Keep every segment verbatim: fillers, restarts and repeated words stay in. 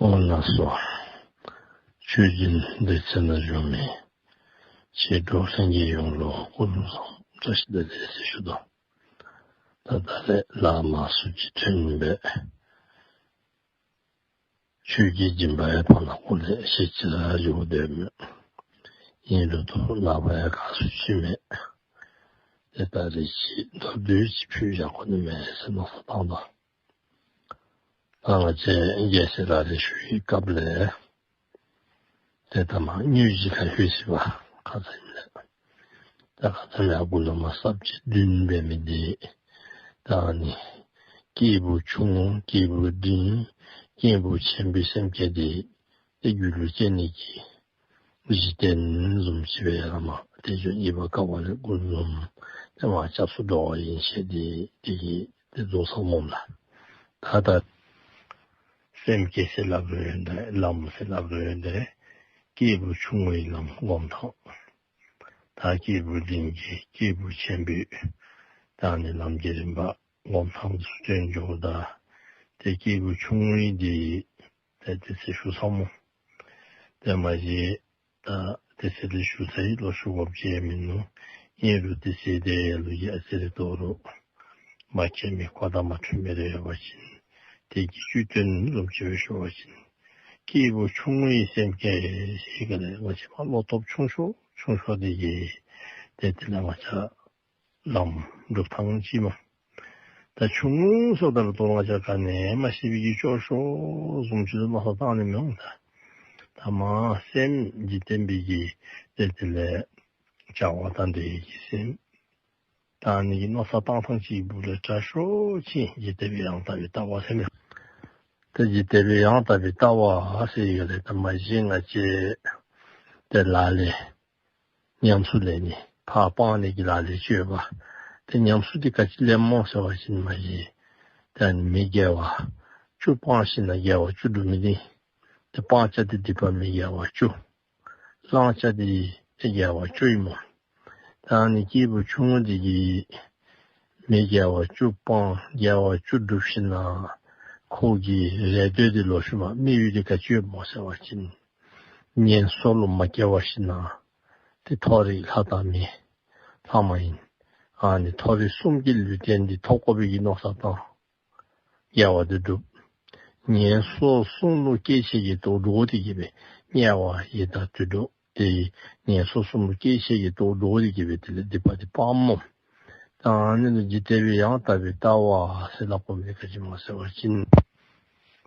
ཨོ་ལགས་སོ། ཆོས་སྦྱིན་སྡེ་ཚན་ན་བཞུགས་མི་མཆེད་གྲོགས་ལྷན་རྒྱས་ཡོངས་ལ་སྐུ་གཟུགས་བཟང་པོ་བཀྲ་ཤིས་བདེ་ལེགས་ཟེར་ཞུ་དོ། ད་ད་རེས་ལྷག་མ་སུ་ཅི་ཐོན་ཡིན་པས། ཆོས་ཀྱི་སྦྱིན་པ་ཡི་ཕ་ལ་སྐུ་ལས་ཞེས་ཅི་ལ་ཞུ་འདོད་མོད། ཡིན་རུང་དོ་ལག་པ་ཡ་ག་སུ་ཅི་མེད། དེ་ལྟར་རེ་ཅི་མདོར་བསྡུས་ཅི་ཕུལ་བཞག་ཁོ་ནི་མེད་ཟེར་མནོ་བསམ་བཏང་དོ། ད་ང་བཅས་རྒྱལ་སྲས་ལག་ལེན་ཞུ་ཡི་སྐབས་ལས། དེ་ལྟ་མ་དངོས་གཞི་ཁ་ཤོས་ཟེར་བ་ཁ་ཚ་ཡིན་ལ། ད་ཁ་ཚ་ལ་དགུ་ལོ་མ་སྲབ་ཅིག་བདུན་པའི་མི་འདི། ད་ནི། སྐྱེས་བུ་ཆུང་ངུ་སྐྱེས་བུ་འབྲིང་། སྐྱེས་བུ་ཆེན་པོའི་སེམས་བསྐྱེད་དེ། དེ་རྒྱུད་ལ་སྐྱེ་ནི་གི། གཞི་རྟེན་བཟུམ་ཅིག་བས་ལ་མ་དེ་ཆོས་ཉིད་པ་དཀའ་བ་ལས་ཀུན་འཛོམས་དེ་མ་སྐྱབས་སུ་འགྲོ་བ་ཡིན་ཞེས་དེ་དེ་གི་དེ་རྫོགས་སངས་མོམ་ལ། ད་ལྟ་སེམས་བསྐྱེད་ཟེར་ལབ་རུང་ཡོད་འདྲ་ལམ་ཟེར་ལབ་རུང་ཡོད་འདྲ་སྐྱེས་བུ་ཆུང་ངུའི་ལམ་སྒོམ་ཐངས། ད་སྐྱེས་བུ་འབྲིང་གི་སྐྱེས་བུ་ཆེན་པོའི་ད་ནི་ལམ་གྱི་རིམ་པ་སྒོམ་ཐངས་སུ་སྟོན་འཇོག་ད་དེ་སྐྱེས་བུ་ཆུང་ངུའི་དེ། ད་དེ་ཚེ་ཞུ་ཚང་མོ། དེ་མ་གཞི། ད་དེ་ཚེ་དེ་ཞུ་ཚེ་ལོ་ཞུ་བབ་ཅེས་མིན་ནོ། ཨིན་རུ་དེ་ཚེ་དེ་ལོ་ཡ་ཚེ་རེ་དོ་རུ། མ་ཁྱེད་མི་ཁོ་ད་མ་ཁྲོས་མེ་རེ་ཡོད་པ་ཅིན། དེ་གི་བཅུད་དོན་ལོམ་ཆེ་བའི་ཞུ་བ་ཅིན། སྐྱེས་བུ་ཆུང་ངུའི་སེམས་བསྐྱེད་ཞིག་ག་ལས་ང་ཆེ་མ་བློ་སྟོབས་ཆུང་ཤོས་ཆུང་ཤོས་དེ་གི། དེ་དེ་ལ་ང་ཆ། ལམ་སྒྲུབ་ཐང་ཅི་མ། ད་ཆུང་ངུ་སོགས་དང་ལ་དོ་སྣང་བྱ་ག་ནས་མ་ཤེས་པའི་གི་སྐྱོ་ཤོས་བཟུམ་ཅིག་ལ་མ་ཧ་བཏང་ནས་མི་འོང་ད། ད་མ་སེམས་འཇིག་རྟེན་པའི་གི་དེ་དེ་ལས་བྱ་བ་དང་འབྲེལ་གྱི་སེམས། ད་ནི་གི་མནོ་བསམ་བཏང་ཐང་ཅིག་བུ་ལ་དྲག་ཤོས་ཅིག་འཇིག་རྟེན་པའི་ཡང་དག་པའི་ལྟ་བ་སེམས། ད་འཇིག་རྟེན་པའི་ཡང་དག་པའི་ལྟ་བ་ཟེར་ཡོད་རེད། ད་མ་གཞི་ང་བཅས་དེ་ལ་ལས། ཉམས་སུ་ལེན་ནི་ཕར་སྤང་ནས་ཀྱི་ལག་ལེན་སྤྱོད་པ། དེ་ཉམས་སུ་དེ་ག་ཅི་ལེན་མོ་ཟེར་བ་ཅིན་མ་གཞི། དེ་ནི་མི་དགེ་བ་བཅུ་སྤང་ཤེས་ན་དགེ་བ་བཅུ་འགྲུབ་མི་ནི། དེ་སྤང་བྱ་དེ་སྡིག་པ་མི་དགེ་བ་བཅུ། བླང་བྱ་དེ་དེ་དགེ་བ་བཅུ་ཡིན་མོ། ད་ནི་སྐྱེས་བུ་ཆུང་ངུ་དེ་གི་མི་དགེ་བ་བཅུ་སྤང་དགེ་བ་བཅུ་འགྲུབ་ཤེས་ན། ཁོ་གི་རེ་འདོད་དེ་ལོ་ཤུ་མ་དམིགས་ཡུལ་དེ་ག་ཅི་ཡོད་མོ་ཟེར་བ་ཅིན། ངན་སོང་ལ་མ་སྐྱེ་བ་ཞིག་ན། དེ་མཐོ་རིས་ལྷ་དང་མི། ལྷ་མ་ཡིན། ཨ་ནི་མཐོ་རིས་གསུམ་གྱི་ལུས་རྟེན་འདི་ཐོབ་དགོས་པའི་གི་མནོ་བསམ་བཏང་། དགེ་བ་དེ་སྒྲུབ། ངན་སོང་གསུམ་ལ་སྐྱེ་བྱེད་ཀྱི་དོགས་འགྲོ་དེ་གི་བའི་དམྱལ་བ་ཡི་དྭགས་དུད་འགྲོ་དེ་ཡི་ངན་སོང་གསུམ་ལ་སྐྱེ་བྱེད་ཀྱི་དོགས་འགྲོ་དེ་གི་བའི་དེ་ལས་སྡིག་པ་དེ་སྤང་མོ། ད་ཨ་ནི་ལ་འཇིག་རྟེན་པའི་ཡང་དག་པའི་ལྟ་བ་ཟེར་ལ་གོ་མི་ག་ཅི་མ་ཟེར་བ་ཅིན།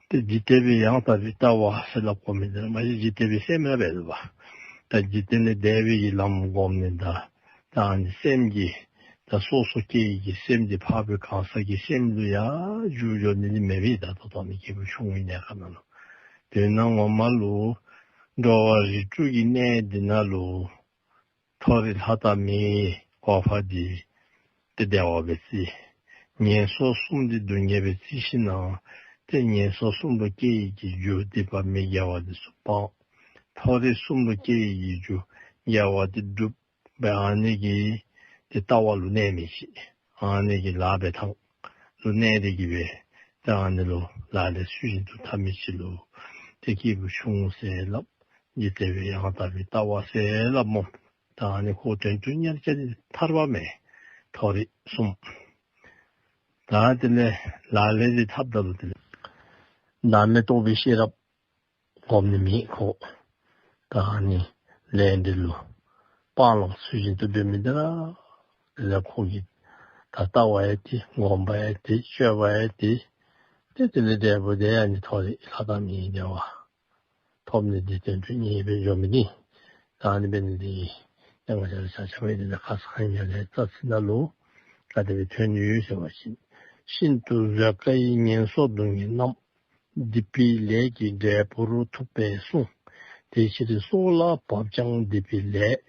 དེ་འཇིག་རྟེན་པའི་ཡང་དག་པའི་ལྟ་བ་ཟེར་ལ་གོ་མི་འདི་མ་གཞི་འཇིག་རྟེན་པའི་སེམས་རབ་པས་ལ་བ། ད་འཇིག་རྟེན་ལས་འདས་པའི་ཡི་ལམ་བསྒོམས་ནས་ད། ད་ཨ་ནི་སེམས་ཀྱི་ད་སོ་སོ་སྐྱེ་ཡི་གི་སེམས་འདི་འཕགས་པའི་གང་ཟག་གི་སེམས་ལུ་ཡ་འཇུག་འཇོག་ནི་ནི་མེད་པའི་ད་ཏོ་ཏོ་ནི་སྐྱེས་བུ་ཆུང་ངུའི་གནས་ཁ་ན་ལུ། དོན་ན་ངོ་མ་ལུ། འགྲོ་བ་རིགས་དྲུག་གི་གནས་འདི་ན་ལུ། མཐོ་རིས་ལྷ་དང་མིའི་གོ་འཕང་འདི། དེ་བདེ་བ་བའི་རྩིས། ངན་སོང་གསུམ་འདི་སྡུག་བསྔལ་བའི་རྩིས་ཤིག་ན། དེ་ངན་སོང་གསུམ་ལུ་སྐྱེ་ཡི་གི་རྒྱུ་སྡིག་པ་མི་དགེ་བ་འདི་ཚུ་སྤང་། མཐོ་རིས་གསུམ་ལུ་སྐྱེ་ཡི་གི་རྒྱུ་དགེ་བ་འདི་སྒྲུབ། བའི་ཨ་ནི་གི་དེ་ལྟ་བ་ལུ་གནས་མི་ཤེས། ཨ་ནི་གི་ལག་པའི་ཐང་ལུ་གནས་དེ་གི་བའི་ད་ཨ་ནི་ལུ་ལག་ལེན་ཚུལ་བཞིན་དུ་འཐབ་མི་ཅིག་ལུ་དེ་སྐྱེས་བུ་ཆུང་ངུ་ཟེར་ལབ། འཇིག་རྟེན་པའི་ཡང་དག་པའི་ལྟ་བ་ཟེར་ལབ་མོ། ད་ཨ་ནི་ཁོ་དོན་དུ་གཉེར་བྱ་དེ་ཐར་པ་མེད། མཐོ་རིས་གསུམ། ད་དེ་ལས་ལག་ལེན་དེ་འཐབ་ད་ལུ་དེ་ལས་བདག་མེད་རྟོགས་པའི་ཤེས་རབ། སྒོམ་ནི་མེད་ཁོ། ད་ནི་ལས་འདི་ལུ་སྤང་བླང་ཚུལ་བཞིན་དུ་འབད་མི་འདི་ར། དེ་ལས་ཁོ་གི་ད་ལྟ་བ་ཡ་དེ་སྒོམ་པ་ཡ་དེ་སྤྱོད་པ་ཡ་དེ། དེ་དེ་ལས་འབྲས་བུ་དེ་ཡ་ནི་མཐོ་རིས་ལྷ་དང་མིའི་བདེ་བ་ཐོབ་ནི་འདི་དོན་དུ་གཉེར་བའི་འཇོག་མི་ནི། ད་ནི་འབད་ནི་འདི་ཡང་ང་བཅས་ལ་ཆ་ཆ་བའི་འདི་ལ་ཁ་སང་ཡ་ལས་རྩ་ཚིག་ན་ལུ་ག་དེ་བའི་དོན་ཡོད་ཟེར་བ་ཞིག་ཤིན་ཏུ་བཟོད་དཀའི་ངན་སོང་སྡུག་བསྔལ་རྣམས། སྡིག་པའི་ལས་ཀྱི་འབྲས་བུར་ཐུབ་པས་གསུངས། དེ་ཕྱིར་སྲོག་ལ་བབ་ཀྱང་སྡིག་པའི་ལས།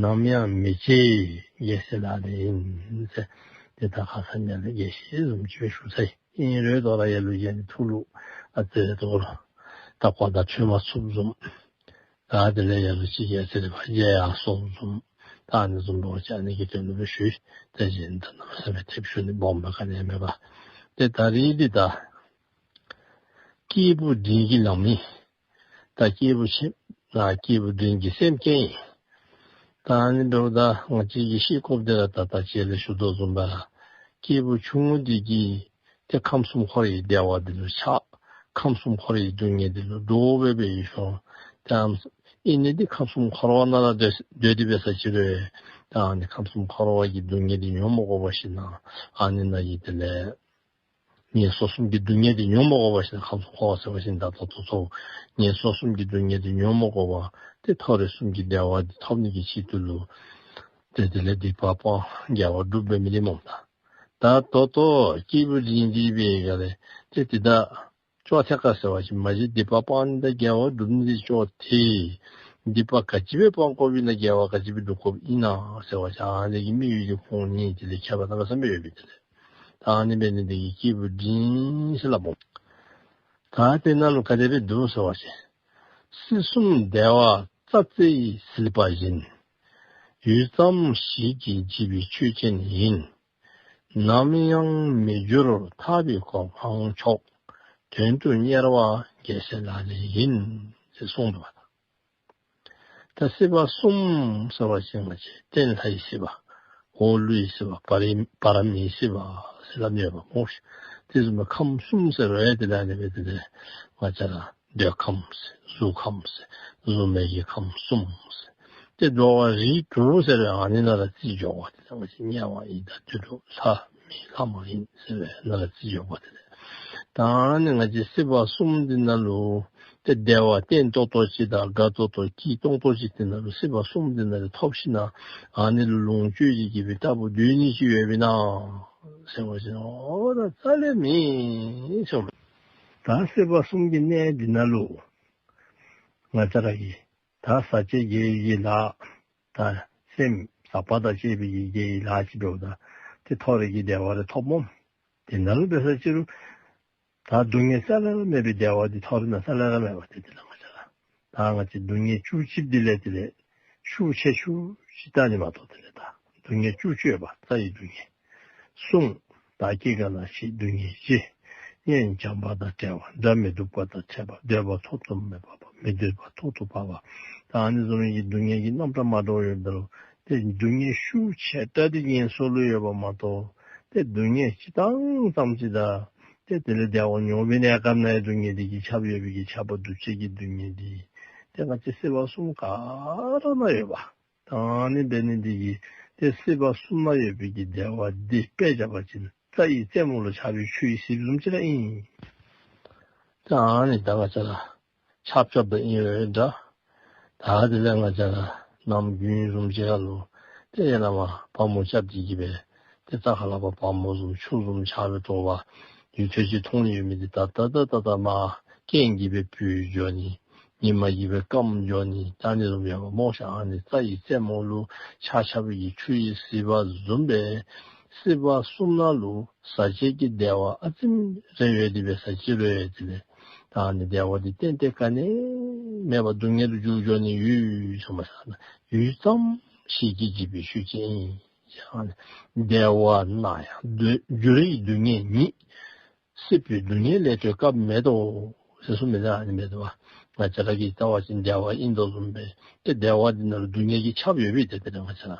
ནམ་ཡང་མི་བྱེད། རྒྱལ་སྲས་ལག་ལེན་ཡིན་ཟེར། དེ་ལྟར་ཁ་སང་ཉིན་ལ་དགེ་བཤེས་བཟུམ་ཅིག་ཞུ་ཚར་ཡི། ཨིན་རུང་དོ་ར་ཡ་ལུ་ཡ་ནི་ཐུགས་ལུ་ཨ་ཙི་དོ་ར་ད་གོ་ད་ཆོས་མ་ཚུགས་བཟུམ། ད་དེ་ལས་ཡ་ལུ་ཅིག་ཡ་ཚེ་རེ་བ་རྒྱལ་ཡ་སོང་བཟུམ། ད་ནི་བཟུམ་འགྲོ་བྱ་ནི་གི་དོན་ལུ་བའི་ཞུས། དེ་བཞིན་དུ་ནམ་སེམས་པའི་ཐེབས་ཞུ་ནི་སྦོམ་པ་ག་ནས་མེད་པ། དེ་ད་རིས་འདི་ད། སྐྱེས་བུ་འབྲིང་གི་ལམ་ཡིན། ད་སྐྱེས་བུ་ཆེ་ན་སྐྱེས་བུ་འབྲིང་གི་སེམས་ཅན་ཡིན། ད་ནི་འགྲོ་ད་ང་བཅས་ཀྱི་ཤེས་སྐོར་དེ་ལ་ད་ལྟ་ཅེས་ལས་ཞུ་དོ་བཟུམ་པ་ལ། སྐྱེས་བུ་ཆུང་ངུ་འདི་གིས་དེ་ཁམས་གསུམ་འཁོར་བའི་བདེ་བ་འདི་ལུ་ཆགས། ཁམས་གསུམ་འཁོར་བའི་སྡུག་བསྔལ་འདི་ལུ་འགྲོ་བས་པའི་ཡུལ་ཤོང་། དེའམ་ཨིན་ནི་འདི་ཁམས་གསུམ་འཁོར་བ་ན་ལ་སྡོད་སྡོད་དེ་བས་ས་ཅི་རེད། ད་ནི་ཁམས་གསུམ་འཁོར་བ་གི་སྡུག་བསྔལ་འདི་མྱོང་མ་དགོས་པ་ཞིག་ན། ཨ་ནི་ན་ཡི་དེ་ལས། ངན་སོང་གསུམ་གྱི་སྡུག་བསྔལ་དེ་མྱོང་མ་དགོས་པ་ཞིག་ན། ཁམས་གསུམ་འཁོར་བ་ཟེར་བ་ཞིག་ད་ལྟ་ཚོ་ཚོ་ངན་སོང་གསུམ་གྱི་སྡུག་བསྔལ་དེ་མྱོང་མ་དགོས་པ། དེ་མཐོ་རིས་གསུམ་གྱི་བདེ་བ་དེ་ཐོབ་ནི་གི་ཆེད་དུ་ལུ། དེ་དེ་ལས་སྡིག་པ་སྤང་དགེ་བ་སྒྲུབ་པའི་མི་ལི་མོང་ད། ད་ཏོ་ཏོ་སྐྱེས་བུ་འབྲིང་འདི་བའི་ག་ལས་དེ་དེ་ད། ཅོག་ཐད་ཀ་ཟེར་བ་ཞིག་མ་གཞི་སྡིག་པ་སྤང་ནི་ད་དགེ་བ་སྒྲུབ་ནི་དེ་ཅོག་དེ། སྡིག་པ་ག་ཅི་བས་སྤང་དགོས་པ་ཡིན་ན་དགེ་བ་ག་ཅི་བས་སྒྲུབ་དགོས་པ་ཡིན་ན་ཟེར་བ་ཞིག་ཨ་ནི་གི་དམིགས་ཡུལ་གྱི་ཁོང་གཉིས་དེ་ལས་ཁྱད་པར་ད་ག་བསམ་པའི་ཡོད་པའི་དེ་ལས། ད་ཨ་ནི་འབད་ནི་འདི་གིས་སྐྱེས་བུ་འབྲིང་ཞེས་ལབ་མོ། ད་དེ་ནང་ལུ་ག་དེ་སྦེ་འདུག་ཟེར་བ་ཅིན། སྲིད་གསུམ་བདེ་བ་རྩྭ་རྩེ་ཡི་ཟིལ་པ་བཞིན། ཡུད་ཙམ་ཞིག་གིས་འཇིག་པའི་ཆོས་ཅན་ཡིན། ནམ་ཡང་མི་འགྱུར་ཐར་པའི་གོ་འཕང་མཆོག། དོན་དུ་གཉེར་བ་རྒྱལ་སྲས་ལག་ལེན་ཡིན། ཞེས་གསུངས་འདུག་པ། ད་སྲིད་པ་གསུམ་ཟེར་བ་ཅིན་ང་བཅས་རྟེན་ལྷ་ཡི་སྲིད་པ། འོག་ཀླུ་ཡི་སྲིད་པ། བར་མི་བར་མིའི་སྲིད་པ་ཟེར་ལབ་ནི་ཡོད་པ་སྨོ་ཤིག་དེ་བཟུམ་མའི་ཁམས་གསུམ་ཟེར་བའི་དེ་ལ་ནི་བས་དེ་ལས་ང་བཅས་ར་འདོད་ཁམས་ཟེར་གཟུགས་ཁམས་ཟེར་གཟུགས་མེད་ཀྱི་ཁམས་གསུམ་ཟེར། དེ་འགྲོ་བ་རིགས་དྲུག་ཟེར་བའི་ཨ་ནི་ནང་ལ་རྩིས་འཇོག་པ་དེ་ལ་ང་བཅས་དམྱལ་བ་ཡི་དྭགས་དུད་འགྲོ་ལྷ། མི་ལྷ་མ་ཡིན་ཟེར་བའི་ནང་ལ་རྩིས་འཇོག་པ་དེ་རེད། ད་ནི་ང་བཅས་སྲིད་པ་གསུམ་འདི་ནང་ལུ། དེ་བདེ་བ་བརྟན་ཏོག་ཏོ་ཅིག་དང་དགའ་ཏོག་ཏོ་སྐྱིད་ཏོང་ཏོ་ཅིག་དེ་ནང་ལུ་སྲིད་པ་གསུམ་འདི་ནང་ལུ་ཐོབ་ཤི་ན། ཨ་ནི་ལུ་ལོངས་སྤྱོད་ཀྱི་གི་བའི་ལྟ་བུ་སྡོད་ནི་ཅིག་ཡོད་པས་ན། ཟེར་བ་ཅིན་འོ་ད་རྩ་ལས་མེད་ཟེར་བ། ད་སྲིད་པ་གསུམ་གྱི་གནས་འདི་ནང་ལུ། ང་བཅས་ར་གི། ད་ཟག་བཅས་དགེ་བའི་ལས། ད་སེམས་ཟག་པ་དང་བཅས་པའི་ཡིད་ཀྱི་ལས་ཅིག་འགྲོ་ད། དེ་མཐོ་རིས་ཀྱི་བདེ་བ་རེ་ཐོབ་མོ། དེ་ནང་ལུ་འབད་ས་ཅི་རུང་། ད་སྡུག་བསྔལ་རྩ་ལས་ར་མེད་པའི་བདེ་བ་དེ་མཐོ་རིས་ན་རྩ་ལས་ར་མེད་པ་དེ་དེ་ལ་ང་བཅས་ར། ད་ང་བཅས་སྡུག་བསྔལ་བཅུ་གཅིག་འདི་ལས་དེ་ལས། ཤུགས་ཆེ་ཤོས་ཅིག་ད་ནི་མ་གཏོགས་དེ་ལས་ད། སྡུག་བསྔལ་བཅུ་གཅིག་ཡོད་པ་རྩ་ཡི་སྡུག་བསྔལ། གསུམ། ད་སྐྱེ་རྒ་ན་འཆིའི་སྡུག་བསྔལ་བཞི། གཉེན་བྱམས་པ་དང་བྲལ་བ་དགྲ་མི་སྡུག་པ་དང་ཕྲད་པ་འདོད་པ་ཐོག་ཏུ་མི་བབ་པ་མི་འདོད་པ་ཐོག་ཏུ་བབ་པ། ད་ཨ་ནི་བཟུམ་གྱི་སྡུག་བསྔལ་གྱི་རྣམ་གྲངས་མ་འདྲཝ་ཡོད་འདི་ལུ། དེ་སྡུག་བསྔལ་ཤུགས་ཆེ་དྲགས་དེ་ངན་སོང་ལུ་ཡོད་པ་མ་གཏོགས། དེ་སྡུག་བསྔལ་སྤྱིར་བཏང་ཙམ་ཅིག་དང་། དེ་དེ་ལས་བདེ་བ་མྱོང་བའི་གནས་སྐབས་ནའི་སྡུག་བསྔལ་དེ་གིས་ཁྱབ་ཡོད་པའི་གི་ཁྱབ་པ་འདུ་བྱེད་ཀྱི་སྡུག་བསྔལ་དེ། དེ་ང་བཅས་སྲིད་པ་གསུམ་ག་ར་ན་ཡོད་པ། ད་ནི་འབད་ནི་འདི་གིས་དེ་སྲིད་པ་གསུམ་ན་ཡོད་པའི་གི་བདེ་བ་འདི་དཔེ་བཞག་པ་ཅིན་རྩྭ་ཡི་རྩེ་མོ་ལུ་ཆགས་པའི་ཆུ་ཡི་ཟིལཔ་བཟུམ་ཅིག་ར་ཨིན། ད་ནི་ད་ང་བཅས་ར་ཆརཔ་རྐྱབ་ད་ཨིན་རུང་འདྲ། ད་དེ་ལས་ང་བཅས་ར་ནམ་དགུན་བཟུམ་ཅིག་ཁ་ལུ་དེ་ཡང་ན་མ་བ་མོ་རྐྱབ་སྟེ་གི་སྦེ་དེ་རྩྭ་ཁ་ལས་ཕར་བ་མོ་བཟུམ་ཆུ་བཟུམ་ཆགས་པའི་དོགས་པ་ཡུན་ཐུང་ཅིག་མཐོང་ནི་ཡོད་མི་འདི་ད་ད་ད་ད་ད་མ་རྐྱེན་གྱིས་སྦེ་བུད་འགྱོ་ནི། ཉི་མ་གིས་སྦེ་སྐམ་འགྱོ་ནི་ད་ནི་བཟུམ་ཡོད་པ་སྨོ་ཤིག་ཨ་ནི་རྩྭ་ཡི་རྩེ་མོ་ལུ་ཆགས་ཆགས་པའི་གི་ཆུ་ཡི་ཟིལཔ་བཟུམ་སྦེ་སྲིད་པ་གསུམ་ན་ལུ་ཟག་བཅས་ཀྱི་བདེ་བ་ཨ་ཙི་རེ་ཡོད་དེ་འབད་ས་ཅི་རུང་ཡོད་དེ་ལས་ད་ནི་བདེ་བ་འདི་གཏན་གཏན་ག་ནི་མེད་པར་སྡུག་བསྔལ་དུ་འགྱུར་འགྱོ་ནི་ཡོད་ཟེར་མ་ཟེར་ན་ཡུད་ཙམ་ཞིག་གིས་འཇིག་པའི་ཆོས་ཅན། བདེ་བ་ན་ཡང་འགྱུར་བའི་སྡུག་བསྔལ་ཉིད། སྲིད་པའི་སྡུག་བསྔལ་ལས་གྲོལ་སྐབས་མེད་དོ། ཟེར་གསུངས་མི་འདི་ཨ་ནི་མེད་དོ་བ། ང་བཅས་ར་གིས་བལྟ་བ་ཅིན་བདེ་བ་ཨིན་དོ་བཟུམ་སྦེ་དེ་བདེ་བ་འདི་ནང་ལུ་སྡུག་བསྔལ་གྱིས་ཁྱབ་ཡོད་པས་དེ་དེ་རེད་ང་བཅས་ར།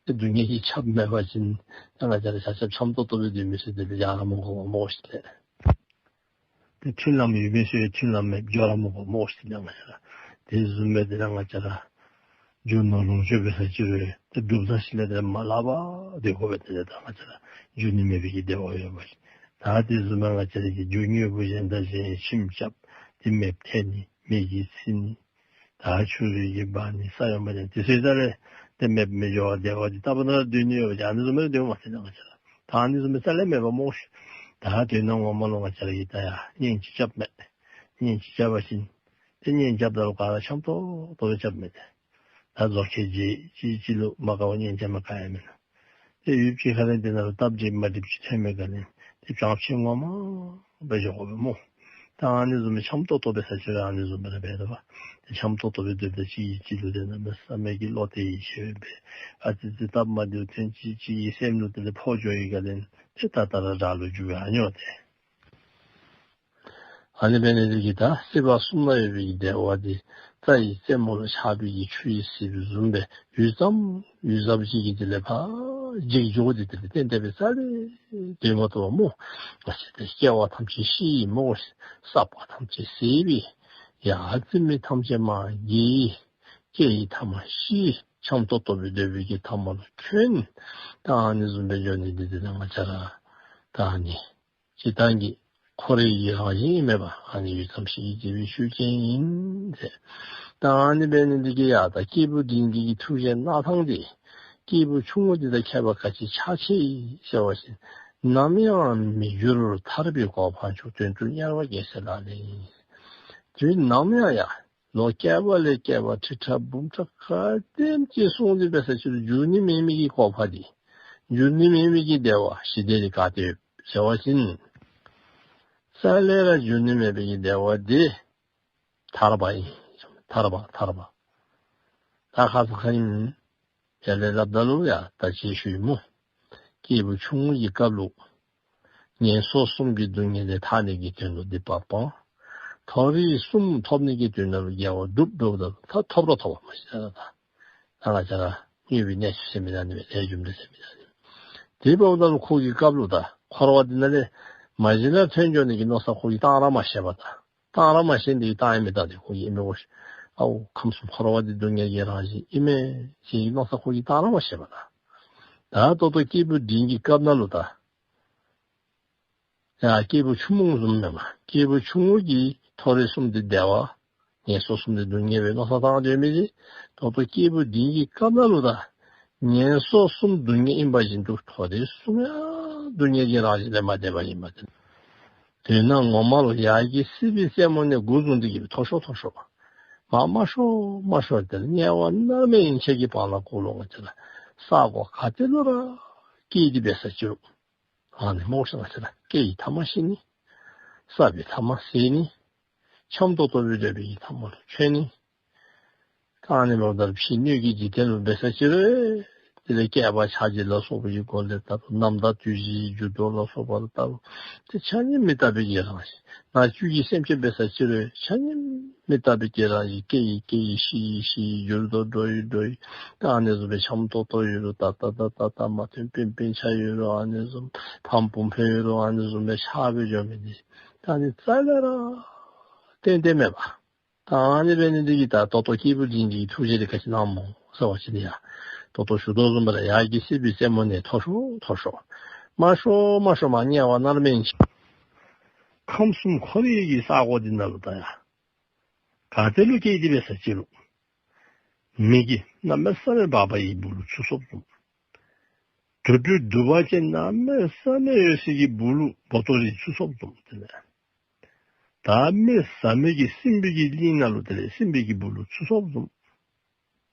དེ་སྡུག་བསྔལ་གྱིས་ཁྱབ་མེད་པ་ཅིན་ད་ང་བཅས་ར་ཆ་ཁྱབ་འཆམ་ཏོག་ཏོ་སྦེ་སྡོད་མི་ཚུ་དེ་ལས་ཡར་ར་མ་འགོར་བ་སྨོ་ཤིག་ལགས། དེ་མཐུན་ལམ་ཡོད་མི་ཚུ་མཐུན་ལམ་མེད་འགྱོ་ར་མ་འགོར་སྨོ་ཤིག་ལགས་ང་བཅས་ར། དེ་བཟུམ་སྦེ་དེ་ལས་ང་བཅས་ར། རྒྱུ་ནོར་ལོངས་སྤྱོད་འབད་ས་ཅི་རུང་དེ་སྒྲུབ་ས་ཞིག་ལས་དེ་མ་ལྷག་པར་སྡོད་དགོ་པས། དེ་ལས་ད་ང་བཅས་ར་རྒྱུ་ནི་མེད་པའི་གི་བདེ་བ་ཡོད་པ་ཞིག་ད་དེ་བཟུམ་སྦེ་ང་བཅས་ར་གི་རྒྱུ་དངོས་པོ་གཞན་དང་གཞན་ཁྱིམ་རྐྱབ། དེ་མེདཔ་ཐལ་ནི་མེ་གིས་འཚིག་ནི། ད་ཆུ་རུད་ཀྱིས་འབག་ནི་ས་ཡོམ་པ་ཅིན་དེ་ཚུ་རྩ་ལས་དེ་མེདཔ་མི་འགྱོ་བར་བདེ་བ་འདི་རྟག་པ་ན་སྡོད་ནི་ཡོད་པ་ཅིན་ཨ་ནི་བཟུམ་སྦེ་སྡོད་མ་ཟེར་ན་ང་བཅས་ར། ད་ཨ་ནི་བཟུམ་སྦེ་རྩ་ལས་མེད་པ་སྨོ་ཤིག་ད་དོན་ངོ་མ་ལུ་ང་བཅས་ར་གིས་ད་ཡ་གཉེན་ཅིག་རྐྱབ་མས། གཉེན་ཅིག་རྐྱབ་པ་ཅིན། དེ་གཉེན་རྐྱབ་ད་ལུ་ག་ར་འཆམ་ཏོག་ཏོ་སྦེ་རྐྱབ་མས་ཏེ། ད་རྫོགས་ཆེན་རྗེ་གཅིག་གཅིག་ལུ་མ་དགའ་བ་གཉེན་རྐྱབ་མི་ག་ཡང་མེན་ན། དེ་ཡུདཔ་ཅིག་ཁ་ལས་དེ་ནང་ལུ་སྟབས་ཅིག་མ་འགྲིགཔ་ཅིག་ཐོན་མི་ག་ལས་དེ་བྱང་ཆེན་ངོ་མ་སྦེ་འགྱོ་དགོ་པས་སྨོ། ད་ཨ་ནི་བཟུམ་སྦེ་འཆམ་ཏོག་ཏོ་སྦེ་ས་ཅི་ར་ཨ་ནི་བཟུམ་སྦེ་ར་འབད་དོ་བ། དེ་འཆམ་ཏོག་ཏོ་སྦེ་སྡོདཔ་ད་གཅིག་གིས་གཅིག་ལུ་དེ་ནང་གནམ་མེད་ས་མེད་ཀྱི་བློ་གཏད་ཡིད་ཆེས་སྦེ་ཨ་ཙི་ཙི་སྟབས་མ་བདེཝ་ཐོན་ཅིག་གཅིག་གི་སེམས་ལུ་དེ་ལས་ཕོག་འགྱོ་ཡི་ག་ལས་དེ་ད་ལྟ་ར་དགྲ་ལུ་འགྱུར་བའི་ཨ་ཉོ་དེ། ཨ་ནི་བས་ནི་དེ་གི་ད་སྲིད་པ་གསུམ་ན་ཡོད་པའི་གི་བདེ་བ་དེ་རྩྭ་ཡི་རྩེ་མོ་ལ་ཆགས་པའི་གི་ཆུ་ཡིས་བསྲིས་པ་བཟུམ་སྦེ་ཡུད་ཙམ་ཡུད་ཙམ་ཅིག་གི་དེ་ལས་ཕར་འཇིག་འགྱོ་དེ་དེ་ལས་ཏན་ཏན་སྦེ་རྩ་ལས་སྡོད་མ་ཐུབ་པ་སྨོ། ང་བཅས་དེ་སྐྱེ་བ་ཐམས་ཅད་ཤི་ཡི་སྨོ། བསགས་པ་ཐམས་ཅད་ཟད་པའི་ཡ་རྩིས་མེད་ཐམས་ཅད་མར་འགྱེལ་ཡི། སྐྱེ་ཡི་ཐ་མ་ཤི། འཆམ་ཏོག་ཏོ་སྦེ་སྡོད་པའི་གི་ཐ་མ་ལུ་འཁོད། ད་ཨ་ནི་བཟུམ་སྦེ་འགྱོ་ནི་འདི་དེ་ལས་ང་བཅས་ར་ད་ཨ་ནི་སྤྱིར་བཏང་གི་འཁོར་བའི་གི་རང་བཞིན་མེད་པ་ཨ་ནི་ཡུད་ཙམ་ཞིག་གི་དེ་སྦེ་ཤུལ་ཅན་ཡིན་ཟེར། ད་ཨ་ནི་འབད་ནི་འདི་གིས་ཡ་ད་སྐྱེས་བུ་འབྲིང་འདི་གི་ཐུགས་རྗེ་གནང་སྟངས་དེ་སྐྱེས་བུ་ཆུང་ངུ་འདི་དང་ཁྱད་པར་ག་ཅི་ཆགས་ཆེ་ཡི་ཟེར་བ་ཅིན། ནམ་ཡང་མི་འགྱུར་ཐར་པའི་གོ་འཕང་མཆོག། དོན་དུ་གཉེར་བ་རྒྱལ་སྲས་ལག་ལེན་ཡིན། དུས་ནམ་ཡང་ཡ། ལོ་བསྐལ་པ་ལས་བསྐལ་པ་ཁྲི་ཕྲག་འབུམ་ཕྲག་ག་དེམ་ཅིག་སོང་སྟེ་འབད་ས་ཅིག་རུང་འགྱུར་ནི་མེད་མི་གི་གོ་འཕང་དེ། འགྱུར་ནི་མེད་མི་གི་བདེ་བ་ཞི་བདེ་དེ་ག་ཏེ་ཡོད་ཟེར་བ་ཅིན། རྩ་ལས་ར་འགྱུར་ནི་མེད་པའི་གི་བདེ་བ་དེ་ཐར་པ་ཡིན། ཐར་པ་ཐར་པ། ད་ཁ་ཚ་ཁ་ཡིན། ཡ་ལས་ལབ་ད་ལུ་ཡ་ད་ཅི་ཞུ་ཡི་སྨོ། སྐྱེས་བུ་ཆུང་ངུ་ཡི་སྐབས་ལུ། ངན་སོང་གསུམ་གྱི་སྡུག་བསྔལ་ལས་ཐར་ནི་གི་དོན་ལུ་སྡིག་པ་སྤང་། མཐོ་རིས་གསུམ་ཐོབ་ནི་གི་དོན་ལུ་དགེ་བ་སྒྲུབ་སྒྲུབ་ད་ད་ཐོབ་རོ་ཐོབ་པ་མ་ཤེས་ད་ད། ད་ང་བཅས་ར་དངོས་པོའི་གནས་ཚུལ་ཟེར་མི་ད་ནི་མེད་ལས་རྒྱུ་འབྲས་ཟེར་མི་ད་ནི། དེ་འབདཝ་ད་ལུ་ཁོ་གི་སྐབས་ལུ་ད་འཁོར་བ་འདི་ནང་ལས་མ་གཞི་ལས་ཐོན་འགྱོ་ནི་གི་མནོ་བསམ་ཁོ་གིས་བཏང་ར་མ་ཤེས་པ་ད། བཏང་ར་མ་ཤེས་འདི་བཏང་ཡི་མེད་ད་དེ་ཁོ་གིས་ཨིན་མས་གོ་ཤེས། ཨའུ་ཁམས་གསུམ་འཁོར་བ་འདི་སྡུག་བསྔལ་གྱི་རང་བཞིན་ཨིན་མས་ཟེར་གྱི་མནོ་བསམ་ཁོ་གིས་བཏང་ར་མ་ཤེས་པ་ད། ད་ད་ལྟོ་སྐྱེས་བུ་འབྲིང་གི་སྐབས་ནང་ལུ་ད། ཡ་སྐྱེས་བུ་ཆུང་ངུ་བཟུམ་མེན་པ། སྐྱེས་བུ་ཆུང་ངུ་གིས་མཐོ་རིས་གསུམ་འདི་བདེ་བ། ངན་སོང་གསུམ་འདི་སྡུག་བསྔལ་བའི་མནོ་བསམ་བཏང་སྡོད་མི་འདི། ད་ལྟོ་སྐྱེས་བུ་འབྲིང་གི་སྐབས་ནང་ལུ་ད། ངན་སོང་གསུམ་སྡུག་བསྔལ་ཨིན་པ་བཞིན་དུ་མཐོ་རིས་གསུམ་ཡང་སྡུག་བསྔལ་གྱི་རང་བཞིན་ལས་མ་འདས་པ་ཨིན་པ་དེ། དོན་ངོ་མ་ལུ་ཡར་གྱི་སྲིད་པའི་རྩེ་མོ་ནས་འགོ་བཟུང་སྟེ་གི་མཐོ་ཤོས་མཐོ་ཤོས། མར་དམའ་ཤོས་དམའ་ཤོས་དེ་ལས་དམྱལ་བ་མནར་མེད་ཡན་ཆད་ཀྱི་བར་ན་ཁོ་ལུ་ང་བཅས་ར་ས་གོ་ག་ཏེ་ལུ་ར་སྐྱེས་ཏེ་འབད་ས་ཅིག་རུང་། ཨ་ནི་མོ་ཤ་ང་བཅས་ར་སྐྱེ་ཡི་ཐ་མ་ཤི་ནི། བསགས་པའི་ཐ་མ་ཟད་ནི། འཆམ་ཏོག་ཏོ་སྦེ་སྡོད་པའི་ཐ་མ་ལུ་འཁོད་ནི། ད་ཨ་ནི་འབདཝ་ད་ཕྱི་སྣོད་ཀྱི་འཇིག་རྟེན་ལུ་འབད་ས་ཅིག་རུང་། དེ་ལས་བསྐལ་པ་ཆགས་འཇིག་ལ་སོགས་པ་ཡི་སྒོ་ལས་ད་རུང་ནམ་ཟླ་དུས་བཞིའི་འགྱུར་ལྡོག་ལ་སོགས་པ་ལུ་ད་རུང་དེ་ཆ་མཉམ་མི་རྟག་པའི་གི་རང་བཞིན། ནང་བཅུད་ཀྱི་སེམས་ཅན་འབད་ས་ཅིག་རུང་ཆ་མཉམ་མི་རྟག་པའི་གི་རང་བཞིན། སྐྱེ་ཡི་སྐྱེ་ཡི་ཤི་ཡི་ཤི་ཡི་འགྱུར་ལྡོག་འགྲོ་ཡི་འགྲོ་ཡི། ད་ཨ་ནི་བཟུམ་སྦེ་འཆམ་ཏོག་ཏོ་ཡོད་རུང་ད་ད་ད་ད་ད་མ་ཐོན་པིང་པིང་ཆ་ཡོད་རུང་ཨ་ནི་བཟུམ་ཕམ་བུ་འཕེལ་ཡོད་རུང་ཨ་ནི་བཟུམ་སྦེ་ཆགས་སྦེ་འགྱོ་མི་འདི་ད་ཨ་ནི་རྩ་ལས་ར་ཏན་ཏན་མེད་པ། ད་ཨ་ནི་འབད་ནི་འདི་གིས་ད་ད་ལྟོ་སྐྱེས་བུ་འབྲིང་གི་ཐུགས་རྗེ་འདི་ག་ཅི་གནང་སྨོ་ཟེར་བ་ཅིན་ཡ། ད་ལྟོ་ཞུ་དོ་བཟུམ་སྦེ་ར་ཡར་གྱི་སྲིད་པའི་རྩེ་མོ་ནས་མཐོ་ཤོས་མཐོ་ཤོས། དམའ་ཤོས་དམའ་ཤོས་མར་དམྱལ་བ་མནར་མེད་ཡན་ཆད། ཁམས་གསུམ་འཁོར་བའི་གི་ས་གོ་འདི་ནང་ལུ་ད་ཡ། ག་ཏེ་ལུ་སྐྱེས་ཏེ་འབད་ས་ཅིག་རུང་། མི་གི་གནམ་མེད་ས་མེད་འབར་བ་ཡི་སྦུག་ལུ་ཚུད་སོཔ་བཟུམ། དུད་འགྲོའི་འདུ་བ་ཅན་གནམ་མེད་ས་མེད་ཡོད་སའི་གི་སྦུག་ལུ་སྦོ་ཏོ་རི་ཚུད་སོཔ་བཟུམ་དེ་ལས། ད་མི་ཟ་མི་གི་སྲིན་པོའི་གི་གླིང་ནང་ལུ་དེ་ལས་སྲིན་པོའི་གི་སྦུག་ལུ་ཚུད་སོཔ་བཟུམ།